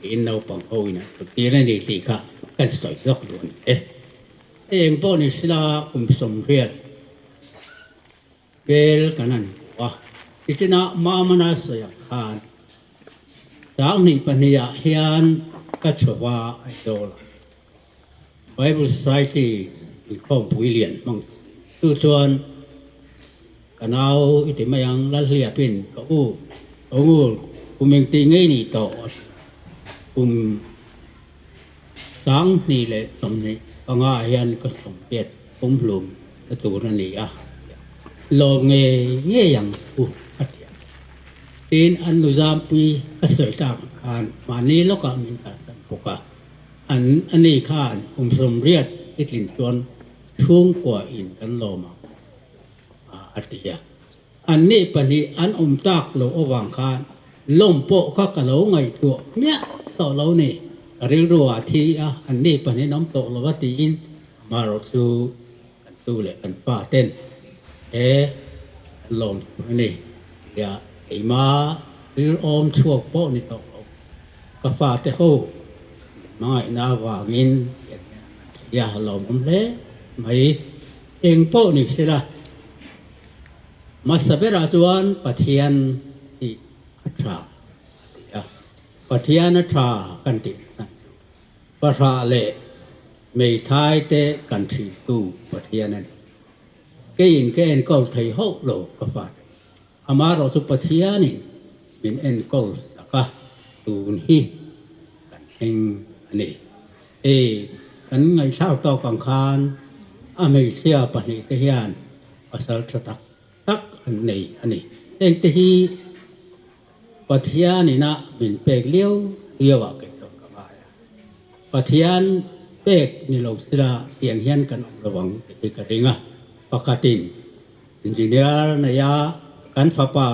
Tiin naupang ho in an thut tir a ni tih kha kan sawi zawk duh a ni e. Hei eng pawh ni sila kum 80 vel kan han hmu a, tichinah Mamana sawi ang khan 22 ah hian ka chho a Aizawl ah Bible Society inkhawmpui lian hmang tu chuan ka nau i ti mai ang Lalhliapin ka u ka ngul kum engti ngei ni tawh kum 2025 ah hian ka 80 pumhlum na tur a ni a lawm ngei ngei ang u a ti a tin an nuzampui a sawi tlak ang khan mahni lawkah min kalsan bawk a. An ani khan kum 80 i tlin chuan chhungkua in kan lawm ang a ti a. An ni pahnih an awm tak loh avang khan lawm pawh kha ka lo ngaihtuah miah tawh lo ni. Ka rilru ah thi a, an ni pahnih an awm tawh lo a tiin amaherawh chu kan tu leh kan pa ten he kan lawm tur a ni tia keimah rilawm chhuak pawh ni tawh lo. Ka fate ho hmangaihna avangin tia lawmawm hle mai. Eng pawh ni sela, hmasa berah chuan Pathian hi a tha a ti a. Pathian a tha kan tih chhan chu Pahrah leh Meithai te kan thintu Pathian a ni. Keiin ka enkawl thei hauh lo ka fate. Amaherawh chu Pathianin min enkawl sak a, tun hi kan thleng a ni. Hei kan ngaihthlak tawk ang khan a hmeichhia pahnihte hian pasal tha tak tak an nei a ni. Hengte hi Pathianina min pek liau liau ah kei chuan ka ngai a. Pathian pek ni lo sila tiang hian kan awm lo ang tih hi ka ring a. Pakhatin Engineer nei a, kan fapa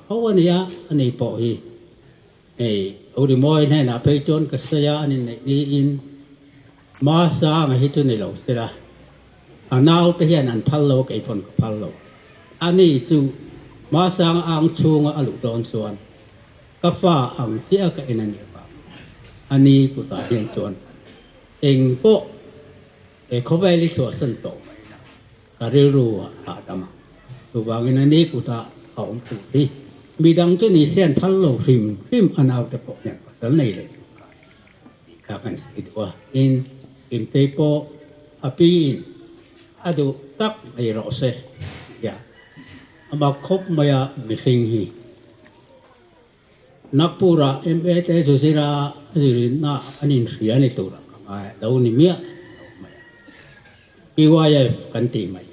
ho a nia, a ni pawh hi hei lo rimawi hnenah phei chuan ka sawi a, an inneih niin Masanga hi chu ni lo sela, a naute hian an phal lo a, kei pawn ka phal lo. Ani chu Masanga ang chhunga a luh dawn chuan ka fa ang chiah a ka en a nih avangin ani kutah hian chuan eng pawh he khawvel hi chhuahsan tawh mai la. Ka rilru a hahdam a, chuvangin a ni kutah a awm tur hi midang chu ni se an phal lo hrim hrim a naute pawh hian pasal nei leh tur kha tih kha kan sawi duh a, tin Kimtei pawh a piin a duh tak mai rawh se tia a mak khawp mai a mihring hi. Nagpur-ah MA te chu zira zirinna an inhria ni turah ka ngai a, lo ni miah lo mai a. PYF kan tih mai.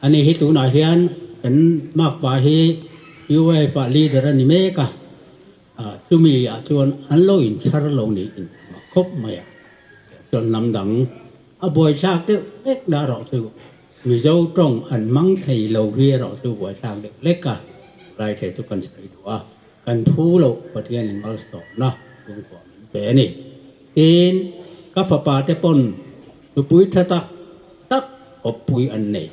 Ani hi tunah hian kan makpa hi PYF ah leader a ni mek a, chumi ah chuan an lo inchhar lo niin a khawp mai a, chuan hnam dang a buaithlak deuh hlek na erawh chu Mizo tawng an hmang thei lo hi erawh chu buaithlak deuh hlek a, lai thei chu kan sawi duh a, kan thu loh Pathianin malsawmna chhungkua min pe a ni. Tin, ka fapa te pawn nupui tha tak tak kawppui an nei.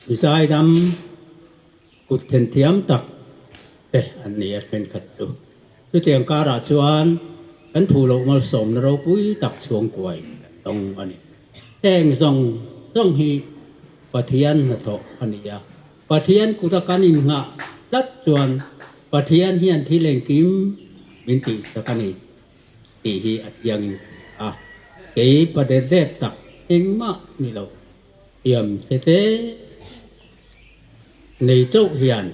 Mizaidam kut thenthiam tak te an ni a thenkhat chu. Chutiang karah chuan kan thu loh malsawmna ropui tak chhuangkuai kan tawng a ni. Heng zawng zawng hi Pathian hnathawh a ni a. Pathian kuta kan innghah tlat chuan Pathian hian thil engkim min tihsak a ni tih hi a chiangin ka hria a. Kei pa der dep tak engmah ni lo thiam che te nei chauh hian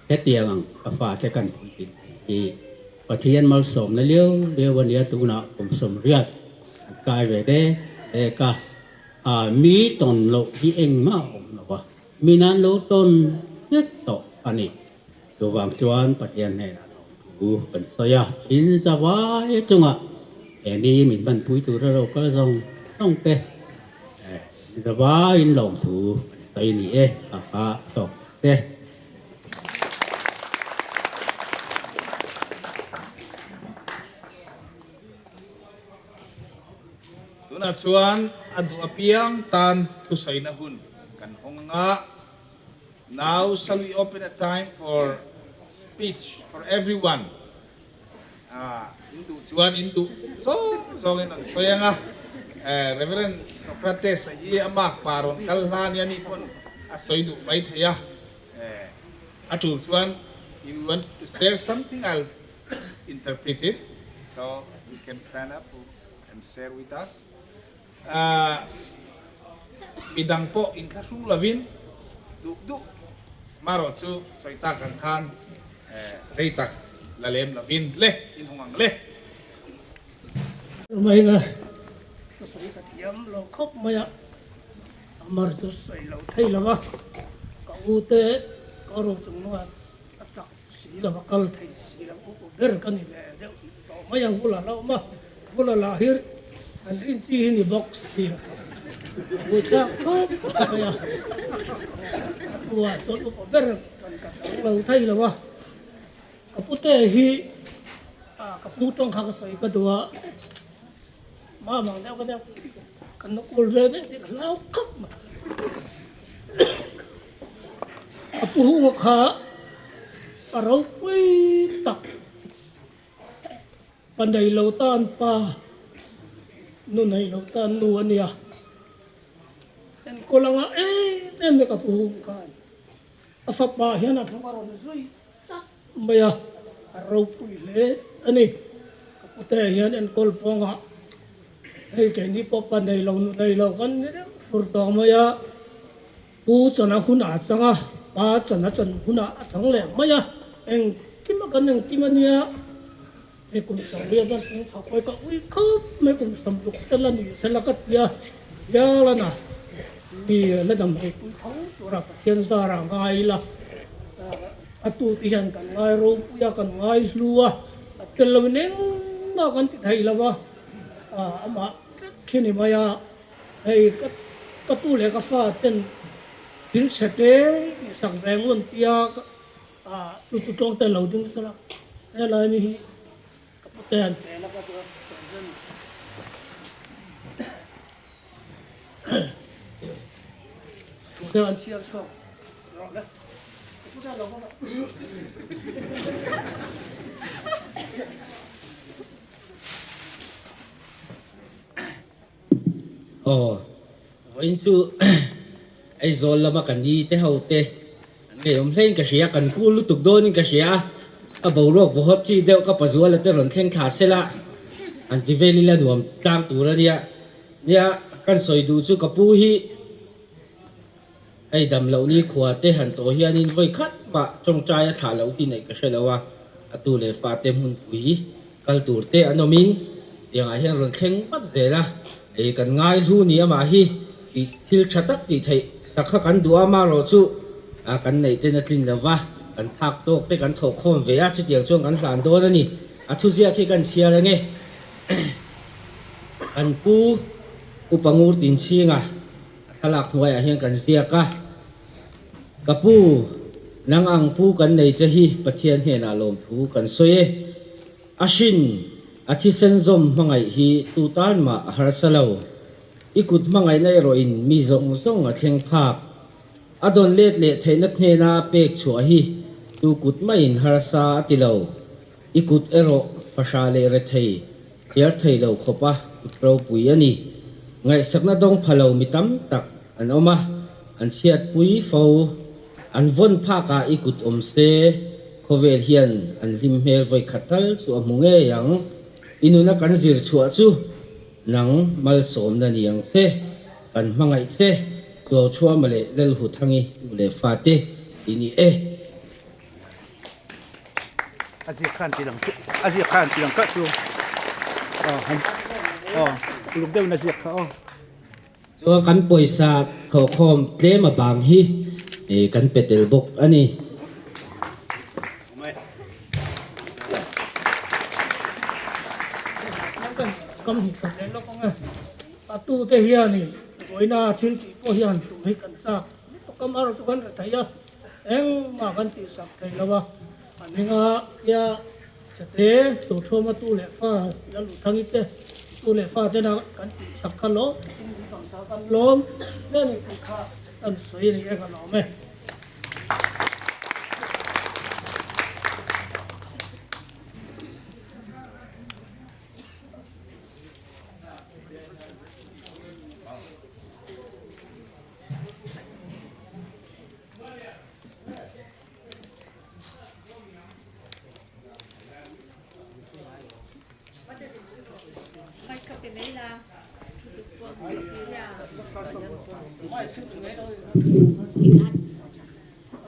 hetiang ang ka fate kan puitlin thei hi Pathian malsawmna liau liau a nia tunah kum 80 an kai ve dek dek a. A mi tawn loh hi engmah a awm lo a, mi nan lo tawn vek tawh a ni. Chuvang chuan Pathian hnenah lawm thu kan sawi a, in zavai chungah he ni min hmanpui tura lo kal zawng zawng te in zavaiin lawm thu kan sawi ni e, kha kha tawk te. Tunah chuan a duh apiang tan thusaina hun kan hawng ang a. Now shall we open a time for speech for everyone. In duh chuan in duh zawng zawngin an sawi ang a. Reverend Socrates-a hi a mark pa rawn kal hla nia ni pawn a sawi duh mai thei a. A tul chuan you want to share something I'll interpret it so you can stand up and share with us. Midang pawh inthlahrung lovin duh duh marawh chu sawi tak ang khan rei tak la lem lovin le inhawng ang le. Rumaina ka sawi ka thiam lo khawp mai a, Amar chu sawi lo thei lo va, ka u te ka ro chung nuan a chak si lo va, kal thei si lo, u ber ka ni ve deuh tawh mai ang vula la awm a, vula lah hi an rin chi hi ni bawk si lo, ka vui thlak khawp mai a, a tua chuan upa ber kan ka chang lo thei lo a, ka pute hi ka pu tawng kha ka sawi ka duh a. Mamang deuh ka deuh kan la kawl ve daih tih ka hlau khawp mai. A pu hunga kha a ropui tak pa nei lo tan pa nu nei lo tan nu a nia. Enkawl anga em em mai ka pu hung khan a fapa hian a hnung a rawn zui tlat mai a, a ropui hle a ni. Ka pute hian enkawl pawngah hei keini pawh pa nei lo nu nei lo kan ni deuh fur tawh mai a, pu chana hunah a chang a, pa chana chan hunah a chang leh mai a, engkim a kan engkim a nia, hei kum 80 an pung chho kawi ka ui khawp mai kum 60 te la ni sela ka tia hial a na. Mi la dam hei pui tho tura Pathian zara ngai ila. A tu te hian kan ngai ropui a, kan ngai hlu a, a tel lo in engmah kan ti thei lo a, amah vek khi ni mai a, hei ka ka tu leh ka fa ten thil chhe te tih sak ve ngun tia chu chu tawng te lo ding sela helai mi hi ka pu te an pe la ka chuan Aw, vawiin chu Aizawl lama ka ni te ho te an ngeiawm hlein ka hria, kan kul lutuk dawnin ka hria a, ka boruak vawhawt chi deuh ka pazuala te rawn thleng thla sela an ti vel ila nuam tlang tur a nia. Nia, kan sawi duh chu ka pu hi hei dam loh ni khua te han tawh hianin vawi khat mah tawngtai a thlah loh hi neih ka hre lo a, a tu leh fa te hmunpui kal tur te an awmin tiangah hian rawn thleng vat zel a, hei kan ngai hlu ni amah hi tih thil tha tak tih theih sak kha kan duh a, amaherawh chu kan neih ten a tlin lo va, kan phak tawk te kan thawh khawm ve a, chutiang chuan kan hlan dawn a ni, a thuziak hi kan chhiar ange. Kan pu Upa Ngur Tinchhinga a thlalak hnuaiah hian kan ziak a, Ka pu, nang ang pu kan nei che hi Pathian hnenah lawmthu kan sawi e. A hrin, a thisen zawm hmangaih hi tu tan mah a harsa lo. I kut hmangaihna erawhin mi zawng zawng a thleng phak. A dawn let leh theihna hnena pek chhuah hi tu kut maiin harsa a ti lo. I kut erawh fahra leh rethei thliar thei lo khawpa kut ropui a ni. Ngaihsakna dawng pha lo mi tam tak an awm a, an chhiatpui fo. An vawn phakah i kut awm se, khawvel hian an hlim hmel vawi khat tal chu a hmu ngei ang. I nuna kan zir chhuah chu nang malsawmna ni ang che, kan hmangaih che, Chuauchhuama leh Lalhuthangi tu leh fate i ni e. A ziak khan ti lang chu a ziak khan ti lang kah chu aw han aw uluk deuhin a ziak kha aw. Chuan kan pawisa thawhkhawm tlem a bang hi kan pe tel bawk a ni. Kam hnih khat leh lawk ang e. A tute hianin vawiina thil tih pawh hian tum hi kan chak. Kam erawh chu kan ri thei a, engmah kan tihsak thei lo a, a hminga kia chate Chawthluama tu leh fa Laluthangi te tu leh fa tena kan tihsak kha lawm takin min tawngsa kan lawm hle a ni tih kha kan sawi a ni e ka lawm e.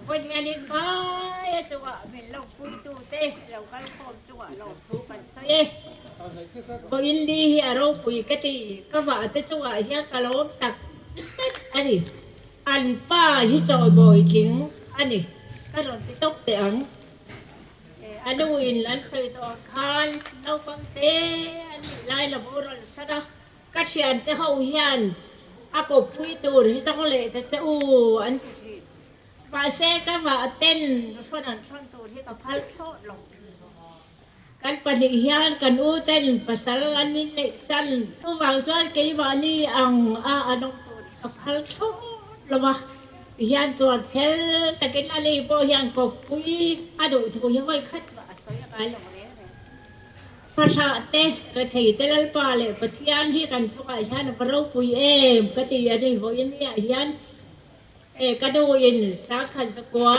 Vawiin vai a chungah min lo puitute lo kal khawm chungah lawmthu kan sawi e. Vawiin li hi a ropui ka ti, ka vah te chungah hian ka lawm tak zet a ni. An pa hi chawibawi tling a ni, ka rawn ti tawp teh ang. A nu in an sawi tawh ang khan naupang te an nih lai la boral san a, ka thiante ho hian a kawppui tur hi zawng leh ta che u an ti thin. Mahse ka vah ten hrawn an hrawn tur hi ka phal thlawt lo. Kan pahnih hian kan u ten pasal an min neih san. Chuvang chuan keimahni ang a an awm tur hi ka phal thlawt lo a. Tihian chuan chel takin a ni pawh hian kawppui a duh thu hi vawi khat mah a sawi a ngai lo reng reng. Fahrah te, rethei te Lalpa leh Pathian hi kan chungah hian a va ropui em ka ti a ni. Vawiin niah hian e ka nuin sangkhat zakua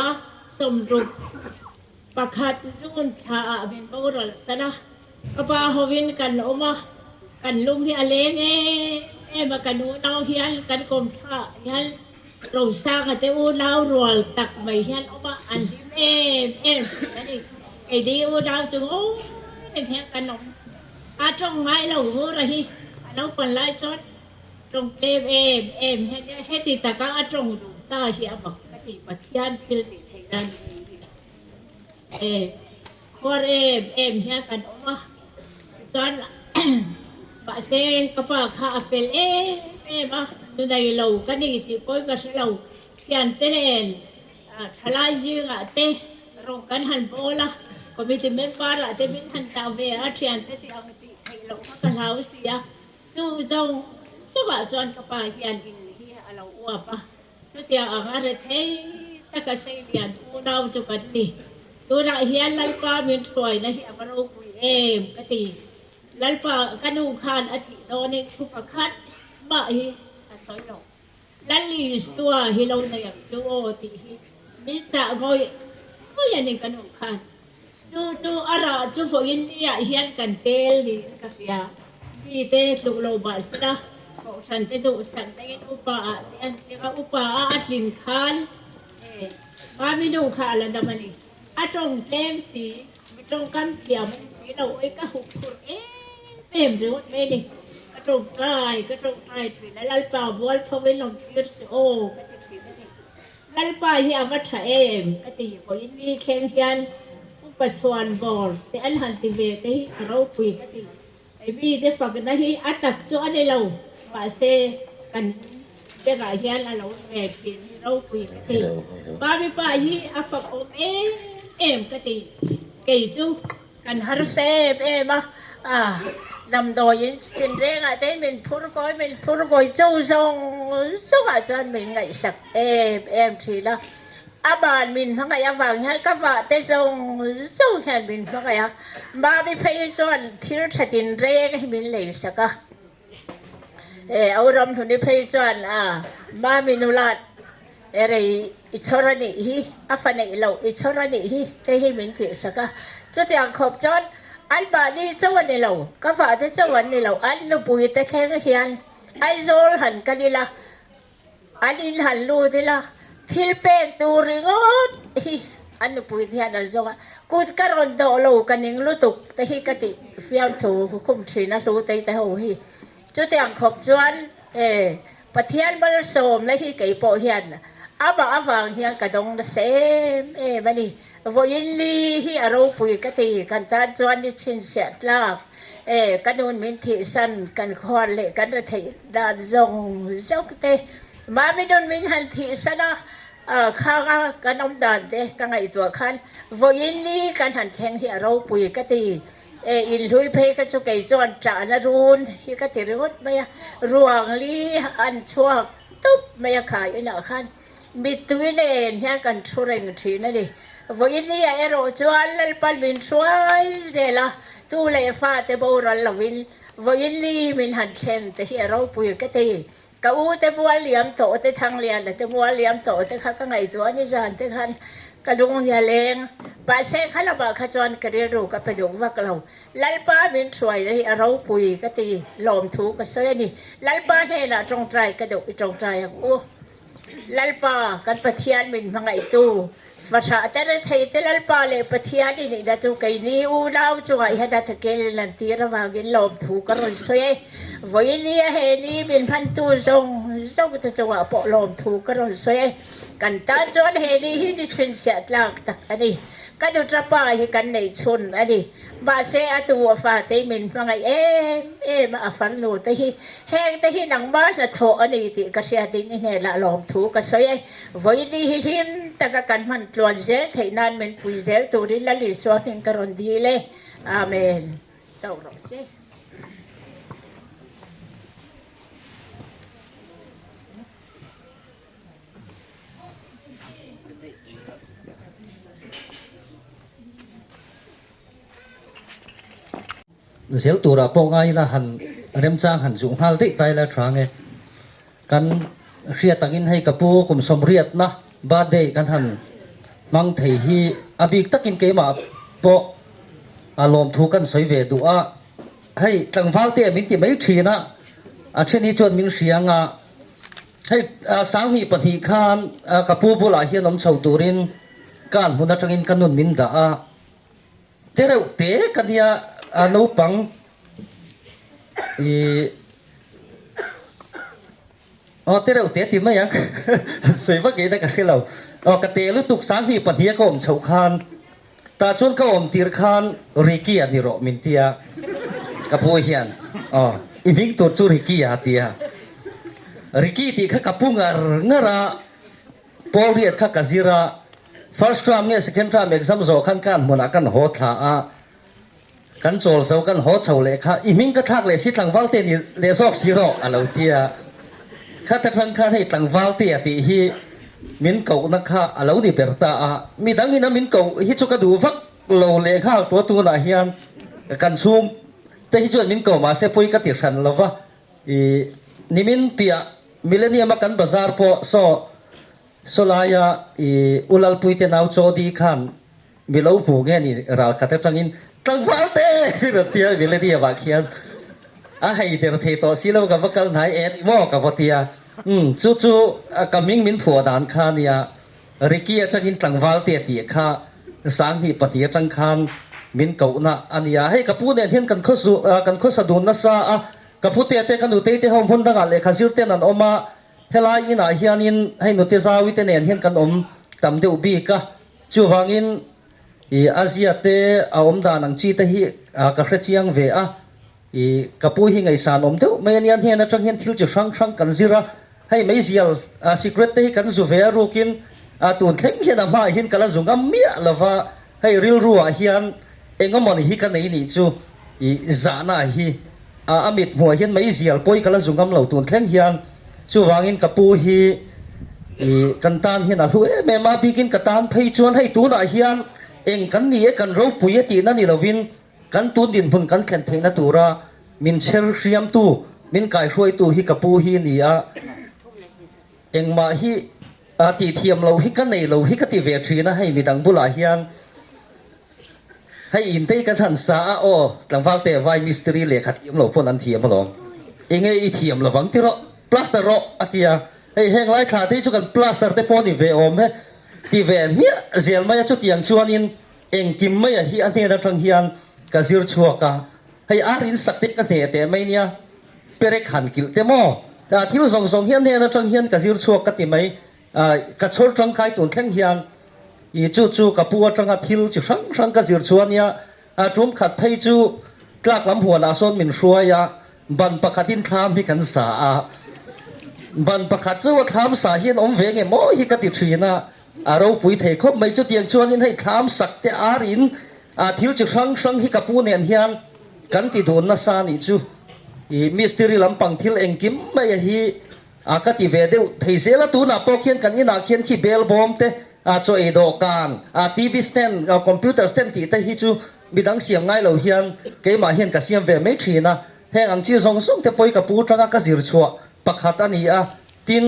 60 pakhat June thla ah min boral san a, ka pa hovin kan awm a, kan lung hi a leng em em a, kan unau hian kan kawm thla hian Rosanga te unau rual tak mai hian awm a, an hlim em em thin a ni. Keini unau chu ngawi reng hian kan awm a, tawng ngai lo vur a hi a naupang lai chuan tawng tlem em em hian nia heti taka a tawng duh ta hi a mak ka ti Pathian thil tih theih nan ni hi e khuar em em hian kan awm a tichuan mahse ka pa kha a fel em em a nu nei lo ka ni tih pawhin ka hre lo thiante nen thalai zingah te rawng kan han bawl a committee member ah te min han tah ve a thiante tih ang tih theih loh kha ka hlau si a. Chu zawng chauhah chuan ka pa hian in hi a lo uap a, chutia ang a re thei taka Seilian unau chu kan ni. Tunah hian Lalpa min hruaina hi a va ropui em ka ti. Lalpa ka nu khan a thih dawnin thu pakhat mah hi a sawi lo. Lal Isua hi lo nei ang chu aw tih hi min chah ngawih ngawih a ni ka nu khan. Chu chu a rah chu vawiin niah hian kan tel niin ka hria. Mite tluk lo mah sela kohhran te duhsak dangin upa ah te an tling a, upa a a tlin khan Mami nu kha a la dam a ni. A tawng tlem si, mi tawngkam thiam a ni si lo, oi ka hup phurh em em ringawt mai a ni. Ka tawngtai, ka tawngtai thin a, Lalpa mualpho in awm tir si aw ka ti thin a ni. Lalpa hi a va tha em ka ti vawiin mi thleng hian upa chhuan bawr te an han ti ve te hi a ropui ka ti. Hei mite fakna hi a tak chu a ni lo mahse kan bengah hian a lo ve thin hi ropui ka ti. Mami pa hi a fak awm em em ka ti. Kei chu Kan harsa em em a, damdawiin tinrengah te min phur kawi min phur kawi chu zawng zawngah chuan min ngaihsak em em thin a. A ban min hmangaih avang hian ka vah te zawng zawng hian min hmangaih a, Mami phei chuan thil tha tinreng hi min leisak a. E au ram hluni phei chuan a Mami nulat e rei i chhawr a nih hi, a fa neih loh i chhawr a nih hi te hi min tihsak a. Chutiang khawp chuan an mahni chauh a ni lo, ka vahte chauh an ni lo, an nupui te thleng hian Aizawl han kal ila, An in han lut ila, thil pek tur ringawt hi an nupui te hian an zawng a, kut ka rawn dawh lo ka ning lutuk te hi ka tih fiamthu khum thin a hlu tei te ho hi. Chutiang khawp chuan e Pathian malsawmna hi kei pawh hian amah avang hian ka dawng nasa em em a ni. Vawiin li hi a ropui ka ti, kan tan chuan ni chhinchhiah tlak e, ka nun min thihsan, kan khuar leh kan retheih dan zawng zawng te, mami nun min han thihsan a, khang a kan awm dan te ka ngaihtuah khan vawiin li kan han thleng hi a ropui ka ti e, inhlui phei kha chu kei chuan ṭahna run hi ka ti ringawt mai a, ruang li an chhuak tup mai a khai inah khan. Mittui nen hian kan thu reng thin a ni. Vawinia erawh chuan Lalpan min hruai zel a, tu leh fate boral lovin vawiini min han thlen te hi a ropui ka ti. Ka u te mual liam tawh te, Thangliana te mual liam tawh te kha ka ngaihtuah a ni zan te khan. Ka lung hi a leng. Mahse kha lamah kha chuan ka rilru ka pe duh vak lo. Lalpa min hruaina hi a ropui ka ti, lawmthu ka sawi a ni. Lalpa hnenah tawngtai ka duh i tawngtai ang u. Lalpa, kan Pathian min hmangaihtu, fahrah te rethei te Lalpa leh Pathian i nihna chu keini unau chungah hian a takin in lan tir avangin lawmthu ka rawn sawi e. Vawinia he ni min hmantu zawng zawng te chungah pawh lawmthu ka rawn sawi e. Kan tan chuan he ni hi ni chhinchhiah tlak tak a ni. Ka nuṭapa hi kan neih chhun a ni. Mahse, a tu a fate min hmangaih em em a, a farnu te hi heng te hi nangmah hnathawh a ni tih ka hriatin i hnenah lawmthu ka sawi e. Vawiini hi hlim taka kan hman tluan zel theih nan min pui zel turin Lal Isua hming ka rawn dil e. Amen. Tawk rawh se. Zel turah pawh ngai ila han remchang han zuh nghal daih ta ila tha nge. Kan hriat angin hei ka pu kum sawmriatna birthday kan han hmang thei hi a bik takin keimah pawh a lawmthu kan sawi ve duh a. Hei tlangval te min ti mai thin a, a then hi chuan min hria anga hei sanghnih pahnih khan ka pu bulah hian awm chho turin ka an hmun atangin ka nun min dah a, te reuh te ka nia a naupang ih aw te reuh te ti mai ang sawi vak ina ka hre lo aw ka te lutuk sanghnih pahnih a ka awm chhoh khan Tah chuan ka awm tir khan Ricky a ni rawh min ti a, ka pu hian aw i hming tur chu Ricky a ti a, Ricky tih kha ka pu ngar ngar a, Paul Riat kha ka zir a, first term nge second term exam zawh khan ka an hmunah kan haw thla a, kan chawl zo kan haw chho leh kha i hming ka thlak leh si tlangval te ni leh zawk si rawh a lo ti a, khata tang khan hei tlangval te a tih hi min kohna kha a lo ni ber ta a, midang ina min koh hi chu ka duh vak lo leh nghal tua tunah hian kan chhung te hi chuan min ko mahse pawi ka ti hran lo va, ih nimin piah Millennium a kan bazar pawh saw sawlaia ih U Lalpuite nau Chawdi khan Mi lo hmu nge ni ral khat atangin tlangval te rawn tia Millennium ah khian a hei der thei tawh si lo ka va kal hnai et maw ka va tia umm chu chu ka hming min phuah dan kha nia Ricky atangin tlangval te tih kha sanghnih pahnih atang khan min kohna a nia hei ka pu nen hian kan khawsu kan khawsa dun nasa a ka pu te te ka nutei te ho hmun dangah lehkha zir ten an awm a helai inah hianin hei nute zawi te nen hian kan awm tam deuh bik a. Chuvangin i a zia te a awm dan ang chi te hi ka hre chiang ve a, i ka pu hi ngaihsan awm deuh mai a nia, hnen atang hian thil chi hrang hrang kan zir a, hei meizial secret te hi kan zu ve a rukin tun thleng hian a hmaah hian ka la zu ngam miah lo va, hei rilru ah hian engemawni hi ka nei nih chu i zahna hi a mit hmuah hian meizial pawi ka la zu ngam lo tun thleng hian chuvangin ka pu hi ih kan tan hian a hlu em em a bikin ka tan phei chuan hei tunah hian eng kan ni e kan ropui e tihna ni lovin kan tun dinhmun kan thlen theihna tura min chher hriamtu min kaihruaitu hi ka pu hi a ni a engmah hi a tihthiam loh hi ka nei lo hi ka ti ve thin a hei midang bulah hian. Hei in te hi kan han sa a aw, tlangval te vai mistiri lehkha thiam lo pawn an thiam alawm. Enge i thiam lovang ti rawh, plaster rawh a ti a. Hei heng lai thla te hi chu kan plaster te pawh a ni ve awm he ti ve hmiah zel mai a, chutiang chuanin engkim maia hi a hnen atang hian ka zir chhuak a. Hei ar in sak te ka hneh teh mai nia, perek han kilh te maw, thil zawng zawng hi a hnen atang hian ka zir chhuak ka ti mai. Ka chhawr tangkai tun thleng hian i chu chu ka pu atanga thil chi hrang hrang ka zir chu ania, a tum khat phei chu tlak lam huanah sawn min hruai a, ban pakhatin thlam hi kan sa a, ban pakhat chu a thlam sa hian awm ve nge maw hi ka ti thin a, a ropui thei khawp mai chutiang chuanin hei thlam sak te arin thil chi hrang hrang hi ka pu nen hian kan ti dun nasa nih chu i mistiri lampang thil engkim mai a hi A ka ti ve deuh thei zel a, tunah pawh khian kan inah khian khi bel bawm te, a chaw ei dawhkan, a TV stand, a computer stand tih te hi chu midang siam ngai lo hian keimah hian ka siam ve mai thin a, heng ang chi zawng zawng te pawh hi ka pu tanga ka zir chhuah pakhat a ni a, tin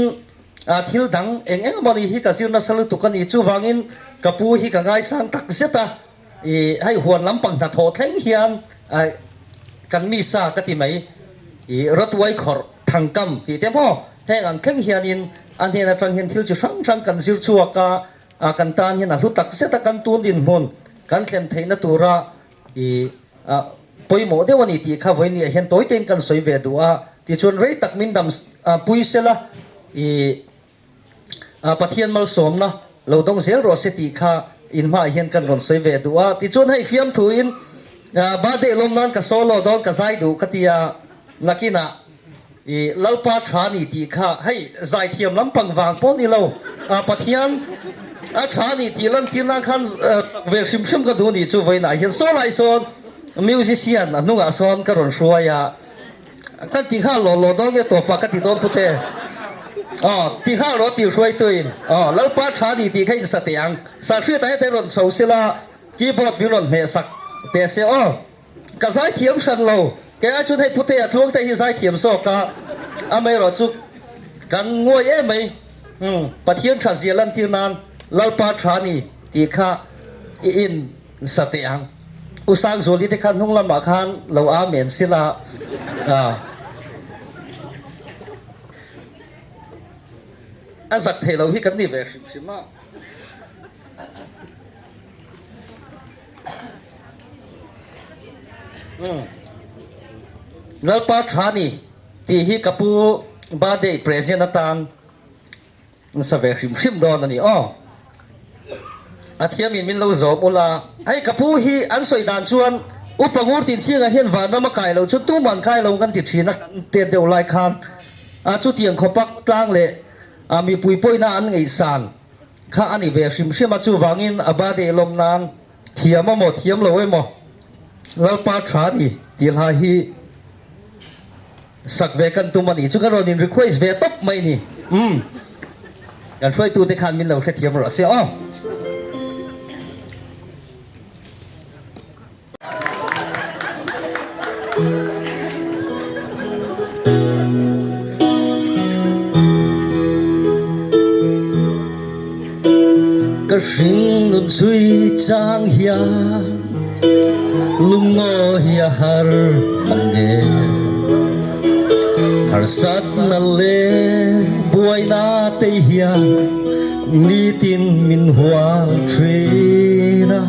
a thil dang eng eng emaw ni hi ka zir nasa lutuk a ni, chuvangin. Ka pu hi ka ngaisang tak zet a, i hei huan lampang hnathawh thleng hian kan mi sa ka ti mai, i rawtuai khawrh thangkam tih te maw heng ang thleng hianin a hnen atang hian thil chi hrang hrang kan zir chhuak a, kan tan hian a hlu tak zet a, kan tun dinhmun kan thlen theihna tura i pawimawh deuh a ni tih kha vawiin ah hian tawi tein kan sawi ve duh a, tichuan rei tak min dam pui sela i Pathian malsawmna lo dawng zel rawh se tih kha in hmaah hian kan rawn sawi ve duh a, tichuan hei fiamthuin birthday lawm nan ka solo dawn ka zai duh ka ti a, nakinah i Lalpa tha ni tih kha hei zaithiam lampang vang pawh ni lo, Pathian a tha ni tih lantir nan khan ve hrim hrim ka duh ni chu vawiinah hian saw lai sawn musician a hnungah sawn ka rawn hruai a. Kan ti nghal law law dawn nge tawpah ka ti dawn pute. Aw, ti nghal rawh tih hruaituin aw Lalpa tha ni tih kha in sa teh ang. Sahriatah heta i rawn chho sila keyboard min rawn hmeh sak teh se aw. Ka zaithiam hran lo, kei ai chuan hei pute a tluang te hi zaithiam zawk a, amaherawhchu kan nguai em mai. Umm, Pathian tha zia lantir nan Lalpa tha ni tih kha i in sa teh ang. U Sangzuali te khan hnung lamah khan lo amen sila a. A zak thei lo hi kan ni ve hrim hrim a. Lalpa tha ni tih hi ka pu birthday present atan Nasa ve hrim hrim dawn a ni aw. A thiamin min lo zawm ula. Hei ka pu hi an sawi dan chuan Upa Ngur Tinchhinga hian vanram a kai loh chuan tumah an kai lo kan ti thin a kan tet deuh lai khan a chutiang khawpak tlang leh a mipui pawina an ngaihsan kha a ni ve hrim hrim a chuvangin a birthday lawm nan thiam emaw thiam lo emaw Lalpa tha ni tih hla hi Sak ve kan tum a nih chu ka rawn in request ve tawp mai ni. Umm. Kan hruaitu te khan min lo hrethiam rawh se aw. Ka hring nun chhui chang hian lungawi a har ang e. Harsatna leh buaina te hian nitin min hual thin a,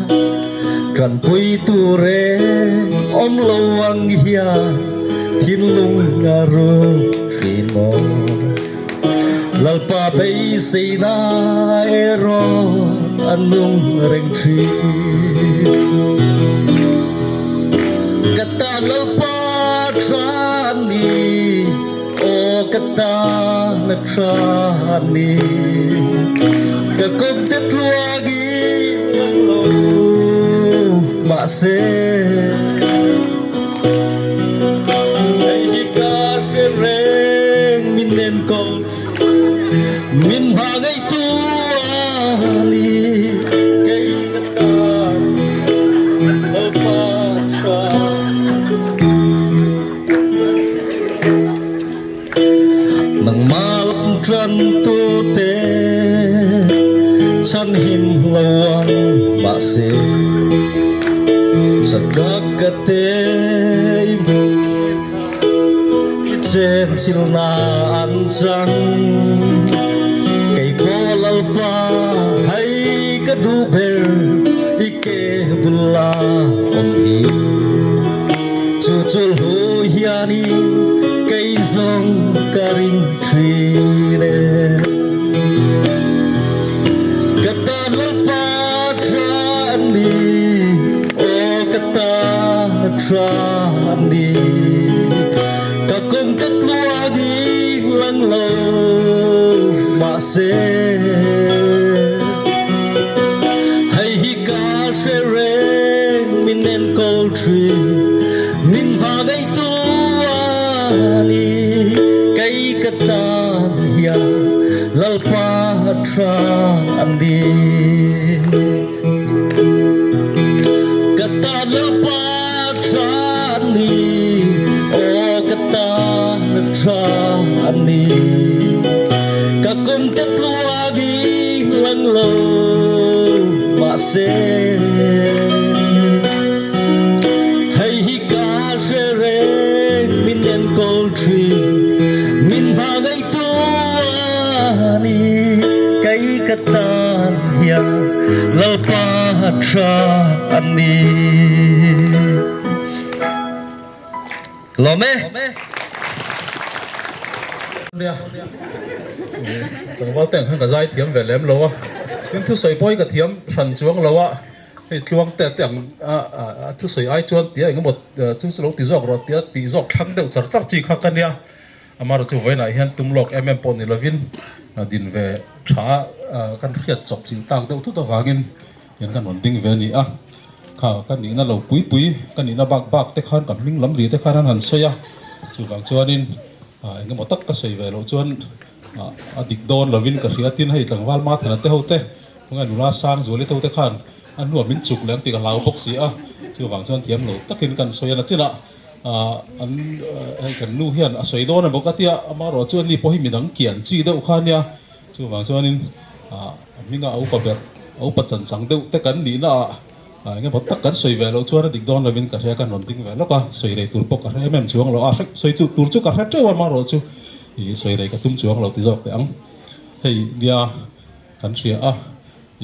tanpui tur reng awm lo ang hian thinlung a ruk thin maw. Lalpa beiseina erawh a nung reng thin. Ka tan Lalpa tha a ni, aw ka tan a tha a ni. Ka kawngte tluangin lang lo mahse. Hei hi ka hre reng min enkawl min hma ngeitu a ni kei ka tan Lalpa tha. Nangmah lam tan tu te chhan him lo ang mahse Sakak ka te i i chen chilna an chang kei pawh Lalpa hei ka duh ber i ke bula awm hi chu chu hlu hianin kei zawng ka ring thin e ka tan Lalpa tha an ni aw ka tan tha an ni ka kawng ka tluangin lang lo mahse hei hi ka hre reng min enkawl thin min hma ngeitu a ni kei ka tan hian Lalpa tha an ni. Ka tan Lalpa tha an ni aw ka tan tha an ni ka kawng te tluangin lang lo se. Hei hi ka hre reng min enkawl thin min hmangaihtu a ni. Kei ka tan hian Lalpa tha a ni. Lawm e. Nia, tlangval te ang khan ka zai thiam ve lem lo a, tin thusawi pawh hi ka thiam hran chuang lo a, hei tluang te te ang a thusawi ai chuan tia engemaw chu chu lo ti zawk rawh tia tih zawk thlang deuh char char chi kha ka nia, amaherawh chu vawiinah hian tum lawk em em pawh ni lovin din ve tha kan hriat chawp chilh tak deuh thut avangin hian kan rawn ding ve a ni a, kha ka nihna lo pui pui ka nihna bak bak te khan ka hming lam ri te khan an han sawi a, chuvang chuanin eng emaw tak ka sawi ve loh chuan a dik dawn lovin ka hria tin hei tlangval Mathana te ho te khawnge nula Sangzuali te ho te khan a hnuah min chuk leh ang tih ka hlau bawk si a, chuvang chuan thiam lo takin kan sawi a nachinah an hei kan nu hian a sawi dawn emaw ka tia amaherawh chu ani pawh hi midang kian chi deuh kha ania. Chuvang chuanin a hminga a upa ber, a upa chanchang deuh te kan nihna ah eng emaw tak kan sawi ve loh chuan a dik dawn lovin ka hria kan rawn ding ve lawk a, sawi rei tur pawh ka hre em em chuang lo a, sawi chu tur chu ka hre teuh a amaherawh chu ih sawi rei ka tum chuang lo ti zawk teh ang. Hei nia kan hria a,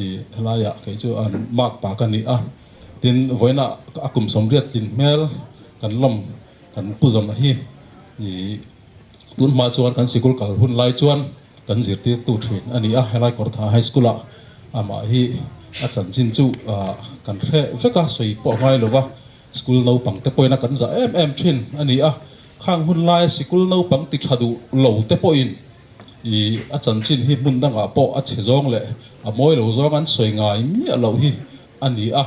ih helaiah kei chu an mark pa ka ni a, tin vawiinah a kum sawmriat tlin hmel kan lawm kan pu zawmna hi ih tun hma chuan kan sikul kal hun lai chuan Kan zirtirtu thin a ni a, helai Kawrtha High School ah amah hi a chanchin chu kan hre vek a, sawi pawh a ngai lo va, school naupang te pawhin a kan zah em em thin a ni a, khang hun laia sikul naupang ti tha duh lo te pawhin ih a chanchin hi hmun dangah pawh a chhe zawng leh a mawi lo zawng an sawi ngai miah loh hi a ni a,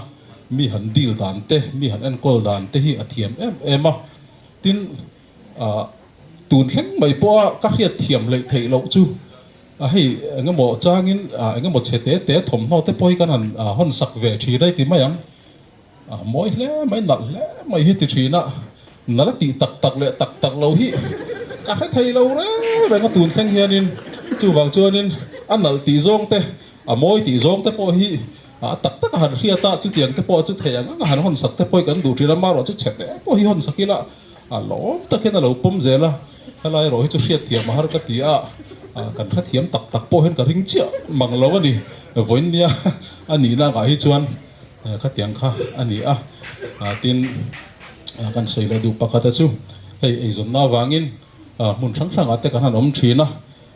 mi han deal dan te, mi han enkawl dan te hi a thiam em em a, tin. Ah, tun thleng mai pawha ka hriat thiam leih theih loh chu a hei eng emaw changin ah eng emaw chhe te te thawmhnaw te pawh hi kan han ah hawn sak ve thin a i ti mai ang. Ah mawi hle mai, nalh hle mai hi ti thin a, nalh a tih tak tak leh tak tak loh hi ka hre thei lo reng reng a tun thleng hianin chuvang chuanin a nalh tih zawng te a mawi tih zawng te pawh hi a tak tak a han hriat a, chutiang te pawh chu thei ang ang a han hawn sak te pawh hi kan duh thin a, amaherawh chu chhe te pawh hi hawn sak ila A lawm takin a lo pawm zel a, helai erawh hi chu hriatthiam a har ka ti a, kan hrethiam tak tak pawh hian ka ring chiah mang lo a ni. Vawiin nia a nihna angah hi chuan khatiang kha a ni a, tin kan sawi leh duh pakhata chu hei eizawnna avangin hmun hrang hrangah te kan han awm thin a,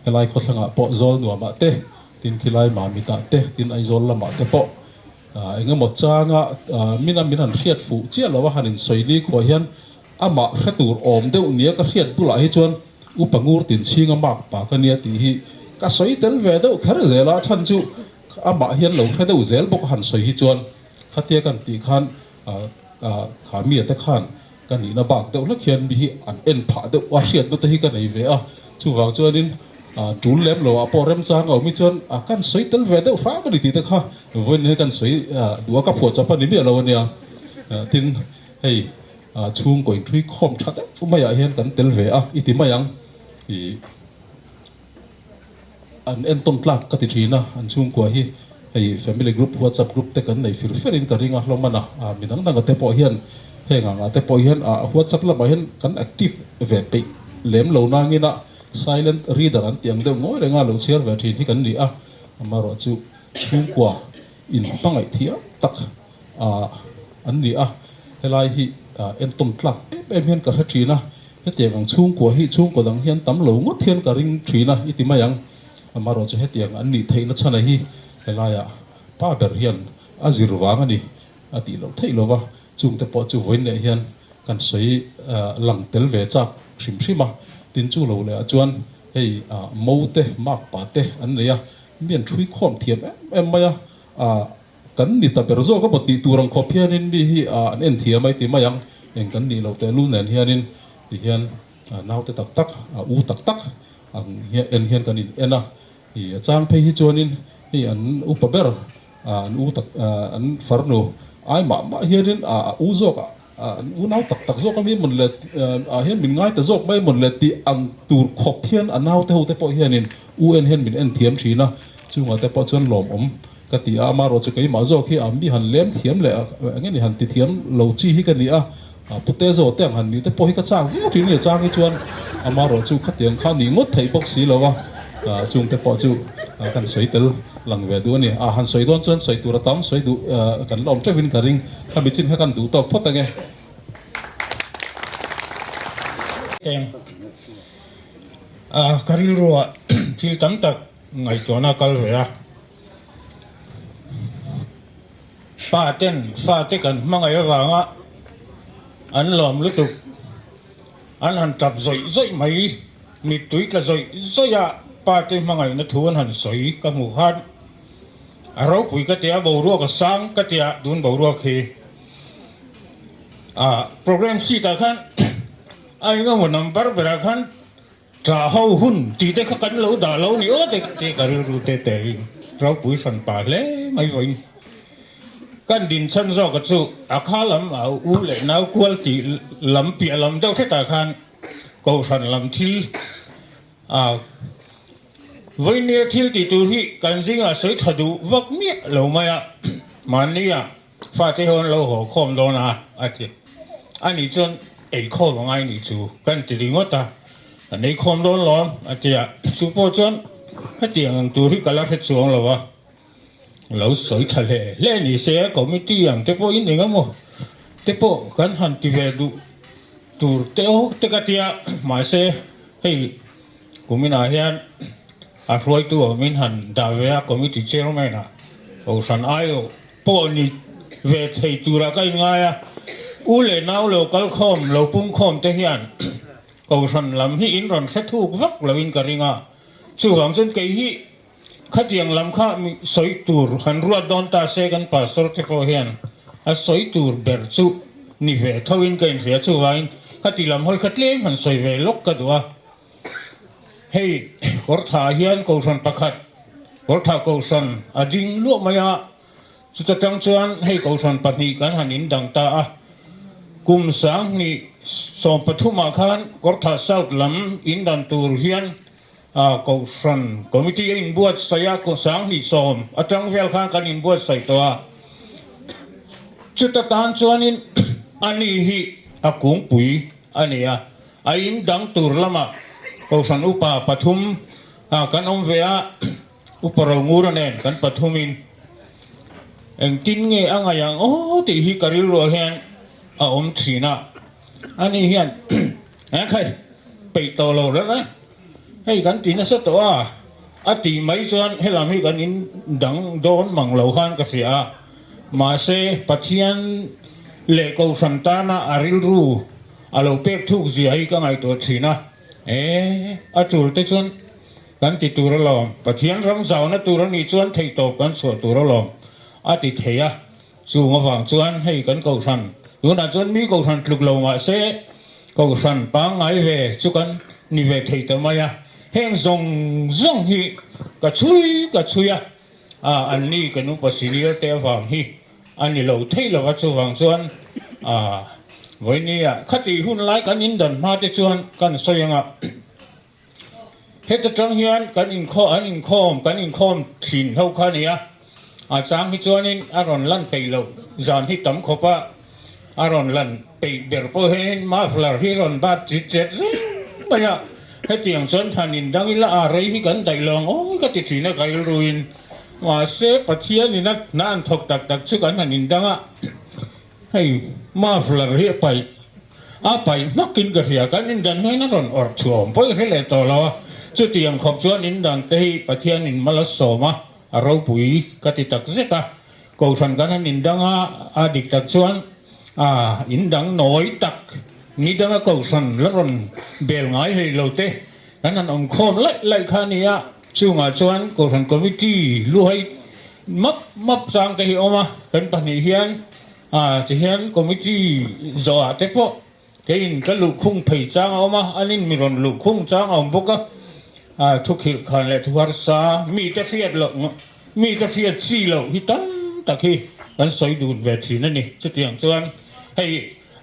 helai khawthlangah pawh zawl nuamah te, tin khilai Mamitah te, tin Aizawl lamah te pawh Eng emaw changa mina min han hriat fuh chiah lo a han insawi ni khuah hian amah hre tur awm deuh nia ka hriat bulah hi chuan upa ngur tin chhinga mark pa ka nia tih hi ka sawi tel ve deuh kher zel a, chhan chu amah hian lo hre deuh zel bawk a han sawi hi chuan khatia kan tih khan kha mia te khan ka nihna bak deuh hlek hian mi hi an en phah deuh a hriatna te hi ka nei ve a, chuvang chuanin tul lem lo ah pawh remchang a awm hi chuan kan sawi tel ve deuh hram a ni tih te kha vawiin hi kan sawi duh a, ka phuah chawp a ni miah lo a nia. Tin, hei chhungkaw inthui khawm tha deuh maiah hian kan tel ve a, i ti mai ang ih. An entawn tlak ka ti thin a, an chhungkua hi hei family group whatsapp group te kan nei fir fer in ka ring a hlawm a na, mi dang dang a te pawh hian heng ang ah te pawh hian ah whatsapp lamah hian kan active ve peih lem lo nangin a silent reader an tih ang deuh ngawi reng a lo chhiar ve thin hi kan ni a, amaherawh chu chhungkua in hmangaih thiam tak ah an ni a, helai hi entawn tlak em em hian ka hre thin a. Hetiang ang chhungkua hi chhungkaw dang hian tam lo ngawt hian ka ring thin a, i ti mai ang. Amaherawh chu hetiang an nih theihna chhana hi helaiah pa ber hian a zir vang a ni a tih loh theih lova, chungte pawh chu vawiin leh hian kan sawi lang tel ve chak hrim hrim a. Tin chu lo leh ah chuan hei mo te, makpa te an nei a, mi an thui khawm thiam em em mai a, Kan ni ta ber zawk a maw tih tur ang khawp hianin mi hi an en thiam a i ti mai ang, eng kan nih loh tehlul nen hianin ti hian naute tak tak, u tak tak ang hian en hian kan in en a, i a chang phei hi chuanin hei an upa ber an u tak an farnu ai mah mah hianin a u zawk a an unau tak tak zawk a mi mawn le ah hian min ngai ta zawk mai mawn le tih ang tur khawp hian a naute ho te pawh hianin u en hian min en thiam thin a, chungah te pawh chuan lawmawm. ka ti a, amaherawh chu keimah zawk hi a mi han lem thiam leh eng nge han ti thiam lo chi hi ka ni a, pute zawh te ang han nih te pawh hi ka chak viau thin a ni chang hi chuan amaherawh chu khatiang kha nih ngawt theih bawk si lo a, chung te pawh chu kan sawi tel lang ve duh a ni. A han sawi dawn chuan sawi tur a tam sawi duh kan la awm teuhin ka ring, khami chin kha kan duh tawk phawt ange. A ka rilruah thil tam tak ngaihtuahna a kal ve a. Pa ten fate kan hmangaih avanga an lawm lutuk, an han tap zawih zawih mai, mittui tla zawih zawih a pa te hmangaihna thu an han sawi ka hmuh khan a ropui ka tia, boruak a sang ka tia tun boruak hi. A program sheet ah khan a engemaw number berah khan Ṭah ho hun tih te kha kan lo dah lo ni aw te tih ka rilru te te in ropui hran pah hle mai vawiin. Kan din chhan zawk a chu a kha lam a u leh nau kual tih lam piah lam deuh hretah khan kohhran lam thil a vawinia thil tih tur hi kan zingah sawi tha duh vak miah lo mai a, mahni ah Fate ho an lo haw khawm dawn a, a ti. Ani chuan ei khawm a ngai nih chu kan ti ringawt a, kan ei khawm dawn lawm, a ti a. Chu pawh chuan hetiang ang tur hi ka la hre chuang lo a, lo sawi tha hle hle ni se committee ang te pawh in eng emaw te pawh kan han ti ve duh tur te aw te ka ti a, mahse hei kuminah hian a hruaitu awmin han dah ve a committee chairman ah Kohhran aiawh pawh ni ve thei tura ka inngai a, u leh nau lo kal khawm lo pung khawm te hian Kohhran lam hi in rawn hre thuk vak loin ka ring a, chuvang chuan kei hi khatiang lam kha sawi tur han ruat dawn ta se kan pastor te pawh hian a sawi tur ber chu ni ve thoin ka inhria chuvangin khati lam hawi kha tlem han sawi ve lawk ka duh a. Hei Kawrthah hian Kohhran pakhat Kawrthah Kohhran a ding luah mai a, chuta tang chuan hei Kohhran pahnih kan han indang ta a. Kum 2013 ah khan Kawrthah South lam indan tur hian Kohhran Committee a inbuatsaih a, 2010 atang vel khan kan inbuatsaih tawh a. Chuta tan chuanin ani hi a kungpui a ni a. A in dang tur lamah Kohhran upa pathum kan awm ve a, Upa Rongura nen kan pathumin engtin nge a ngaih ang aw tih hi ka rilruah hian a awm thin a, ani hian eng khai peih tawh lo reng e, hei kan ti nasa tawh a, a tih mai chuan helam hi kan in dang dawn mang lo khan ka hria a, mahse Pathian leh Kohhran tana a rilru A lo pek thuk zia hi ka ngaihtuah thin a, e, a tul te chuan kan ti tur alawm, Pathian ram zauna tur a nih chuan theihtawp kan chhuah tur alawm, a ti thei a. Chung avang chuan hei kan kohhran, tunah chuan mi kohhran tluk lo mah se kohhran pangngai ve chu kan ni ve thei ta mai a, heng zawng zawng hi ka chhui ka chhui a, a, anni ka nupa senior te avang hi A ni lo thei lo a, chuvang chuan vawinia khati hun lai kan indan hma te chuan kan sawi ang a, heta tang hian kan inkhawm an inkhawm kan inkhawm thin ho kha a ni a, a chang hi chuanin a rawn lan peih loh zan hi tam khawp a, a rawn lan peih ber pawh hianin muffler hi rawn bat chit chet reng mai a, hetiang chuan han indang ila a rei hi kan daih lo ang aw ka ti thin a ka rilruin. Mahse, Pathianin a hna an thawk tak tak chu kan han indang a, hei muffler hi a paih a paih hmakin ka hria, kan indan hnuaiin a rawn awrh chhuah awm pawh i hre leh tawh lo a, chutiang khawp chuan indan te hi Pathianin mal a sawm a, a ropui ka ti tak zet a, Kohhran kan han indang a, a dik tak chuan a indang nawi tak ni danga Kohhran la rawn bel ngai hlei lo te kan han awm khawm laih laih kha a ni a. Chungah chuan Kohhran Committee luhai map map chang te hi a awm a, kan pahnih hian ah ti hian Committee zawhah te pawh keiin ka luhkhung phei chang a awm a, an in mi rawn luhkhung chang a awm bawk a, ah thukhilh khan leh thu harsa mi te hriat loh mi te hriat chi loh hi tam tak hi kan sawi dun ve thin a ni. Chutiang chuan hei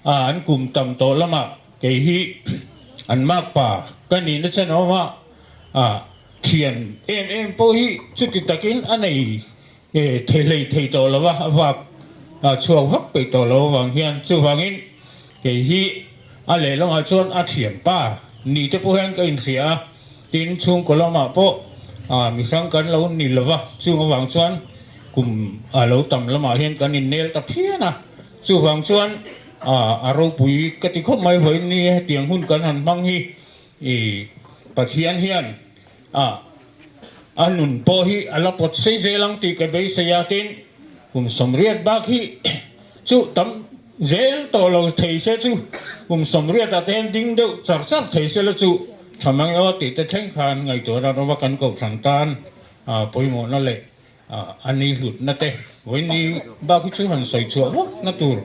ah an kum tam tawh lamah kei hi an makpa ka nihna chen a awm a, A thian em em pawh hi chuti takin a nei Thei hlei thei tawh lo a, a vak chhuak vak peih tawh lo avang hian chuvangin kei hi a lehlamah chuan a thianpa ni te pawh hian ka inhria a, tin chhungkaw lamah pawh mi hrang kan lo ni lo va, chung avang chuan kum a lo tam lamah hian kan innel ta phian a, chuvang chuan a ropui ka ti khawp mai vawiin ni hetiang hun kan han hmang hi i Pathian hian A, a nun pawh hi a la pawt sei zel ang tih ka beisei a, tin, kum 80 bak hi chu tam zel tawh lo thei se chu kum 80 ah te hian ding deuh char char thei se la chu tha mang emaw tih te thleng khan ngaihtuah ran awm a, kan kohhran tan pawimawhna leh a ni hlutna te vawiin bak hi chu han sawi chhuah vak na tur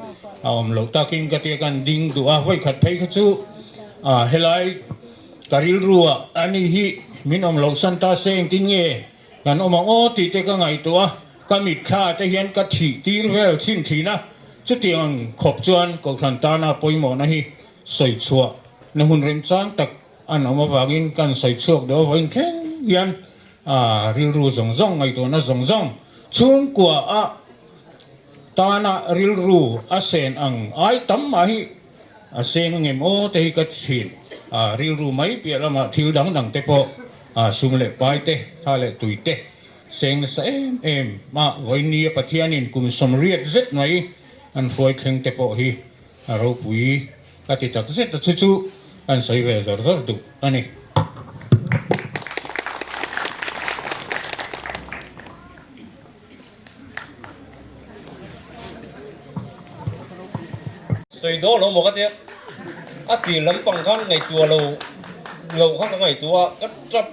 a awm loh takin ka tia kan ding duh a, vawikhat phei kha chu helai ka rilru ah a ni hi min awm loh san ta se engtin nge kan awm ang aw tih te ka ngaihtuah a, ka mitthla te hian ka thih tir vel chhin thin a, chutiang khawp chuan kohhran tana pawimawhna hi sawi chhuah na hun remchang tak an awm avangin kan sawi chhuak deuh a, vawiin thleng hian A rilru zawng zawng, ngaihtuahna zawng zawng, chhungkua a tana rilru a sen ang ai tam mah hi a seng angem aw te hi ka chhin. A rilru mai piah lamah thil dang dang te pawh sum leh pai te, tha leh tui te seng nasa em em a, vawinia Pathianin kum 80 zet mai an hruai thleng te pawh hi a ropui Ka ti tak zet a chu chu kan sawi ve zawr zawr duh a ni. Sawi dawn lo maw ka tia, a tir lampang khan ngaihtuah lo lo kha ka ngaihtuah a, ka tap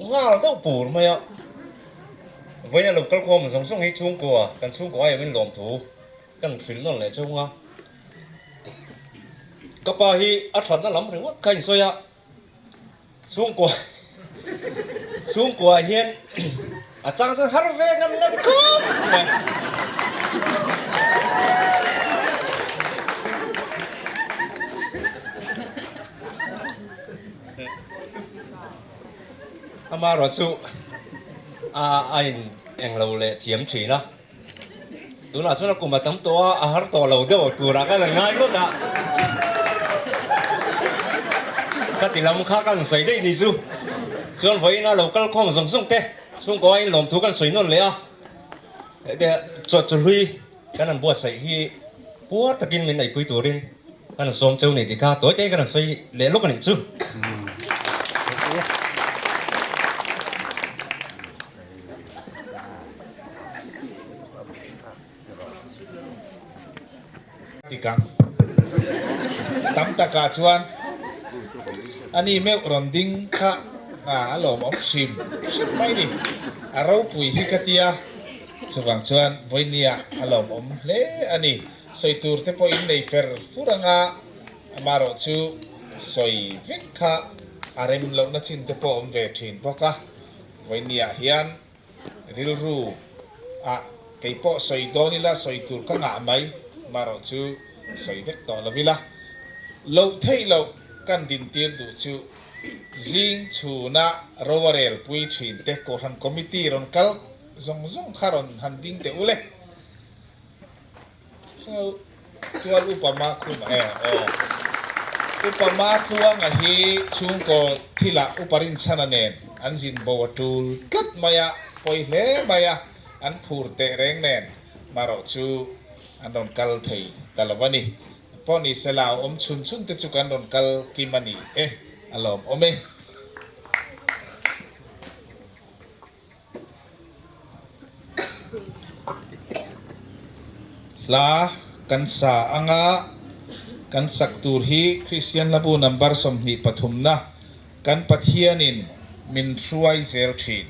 nghal deuh pur mai a. Vawiin a lo kal khawm zawng zawng hi chhungkua, kan chhungkua aiawmin lawmthu kan hrilh nawn leh chhung a. Ka pa hi a thatna lam ringawt kha insawi a, chhungkua chhungkua hian a chang chuan har ve ngan ngan khawp mai. Amaherawhchu a in englo leh thiam thin a. Tunah chuan a kum a tam tawh a, a har tawh lo deuh turah khan an ngai ngawt a. Ka ti lam kha kan sawi daih ni chu. Chuan vawiin a lo kal khawm zawng zawng te chhungkaw a inlawm thu kan sawi nawn leh a. Chaw hlui kan han buatsaih hi puar takin min neihpui turin kan han sawm cheu ni tih kha tawi te kan han sawi leh lawk a nih chu. Tikang tam takah chuan ani meuh rawn ding kha a lawmawm hrim hrim mai ni. A ropui hi ka tia, chuvang chuan vawinia a lawmawm hle a ni. Sawi tur te pawh in nei fer fur anga amaherawh chu sawi vek kha a rem lohna chin te pawh awm ve thin bawk a. Vawinia hian rilru ah kei pawh sawi dawn ila sawi tur ka ngah mai, marawh chu sawi vek tawh lo ila. Loh theih loh kan dintir duh chu zing chhuna ro a rel pui thin te Kohhran Committee rawn kal zawng zawng kha rawn han ding teh u le. Tual upa ma khum e aw. Upa ma tluanga hi chhungkaw thilah upa rinchhana nen an zin bo a tul tlat mai a, pawi hle mai a, an phur teh reng nen marawh chu an rawn kal thei ta lo a ni. Pawh ni se la awm chhun chhun te chu kan rawn kal kim a ni e, a lawmawm e. Hla kan sa anga kan sak tur hi Kristian Hlabu number 23 na kan Pathianin min hruai zel thin.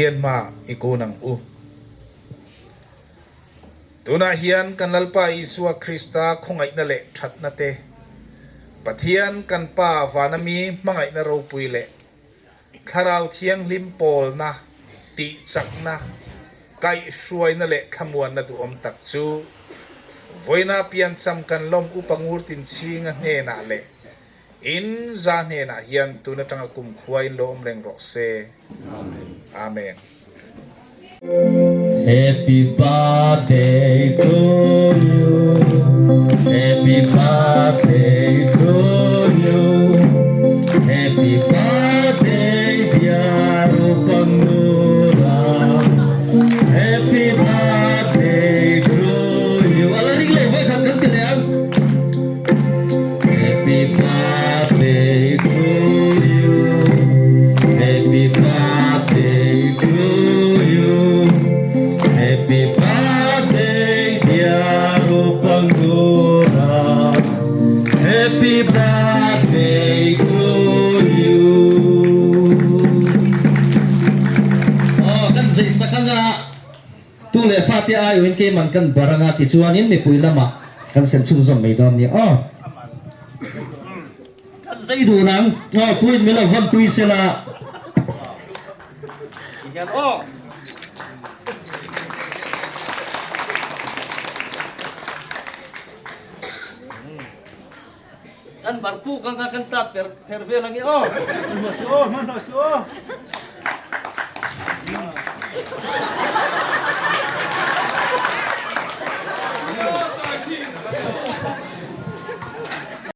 Pathian hmaah i kun ang u. Tunah hian kan Lalpa Isua Krista khawngaihna leh thatna te, Pathian kan Pa vana mi hmangaihna ropui leh Thlarau Thianghlim pawlna, tihchakna, kaihhruaina leh thlamuanna duhawm tak chu vawiina piancham kan lawm upa ngur tinchhinga hnenah leh In za hnenah hian tun atanga kumkhua in lo awm reng rawh se. Amen. Happy birthday to you Happy birthday to you Happy birthday dear Upangura Happy birthday to you Ala ring lo voi khat kan ti leh ang. Happy birthday to you Happy birthday to you Happy birthday dear Rupangura Happy birthday to you Aw kan zei sak anga Tu leh fate aiawhin keiman kan bar anga tichuanin mipui lamah kan sen chhunzawm mai dawn nia aw. Kan zei duh nang aw puin min lo vawn pui sela. Tihian aw. Kan bar puk anga kan tat per pher vel ange aw. Hmanhmawh suh aw, hmanhmawh suh aw.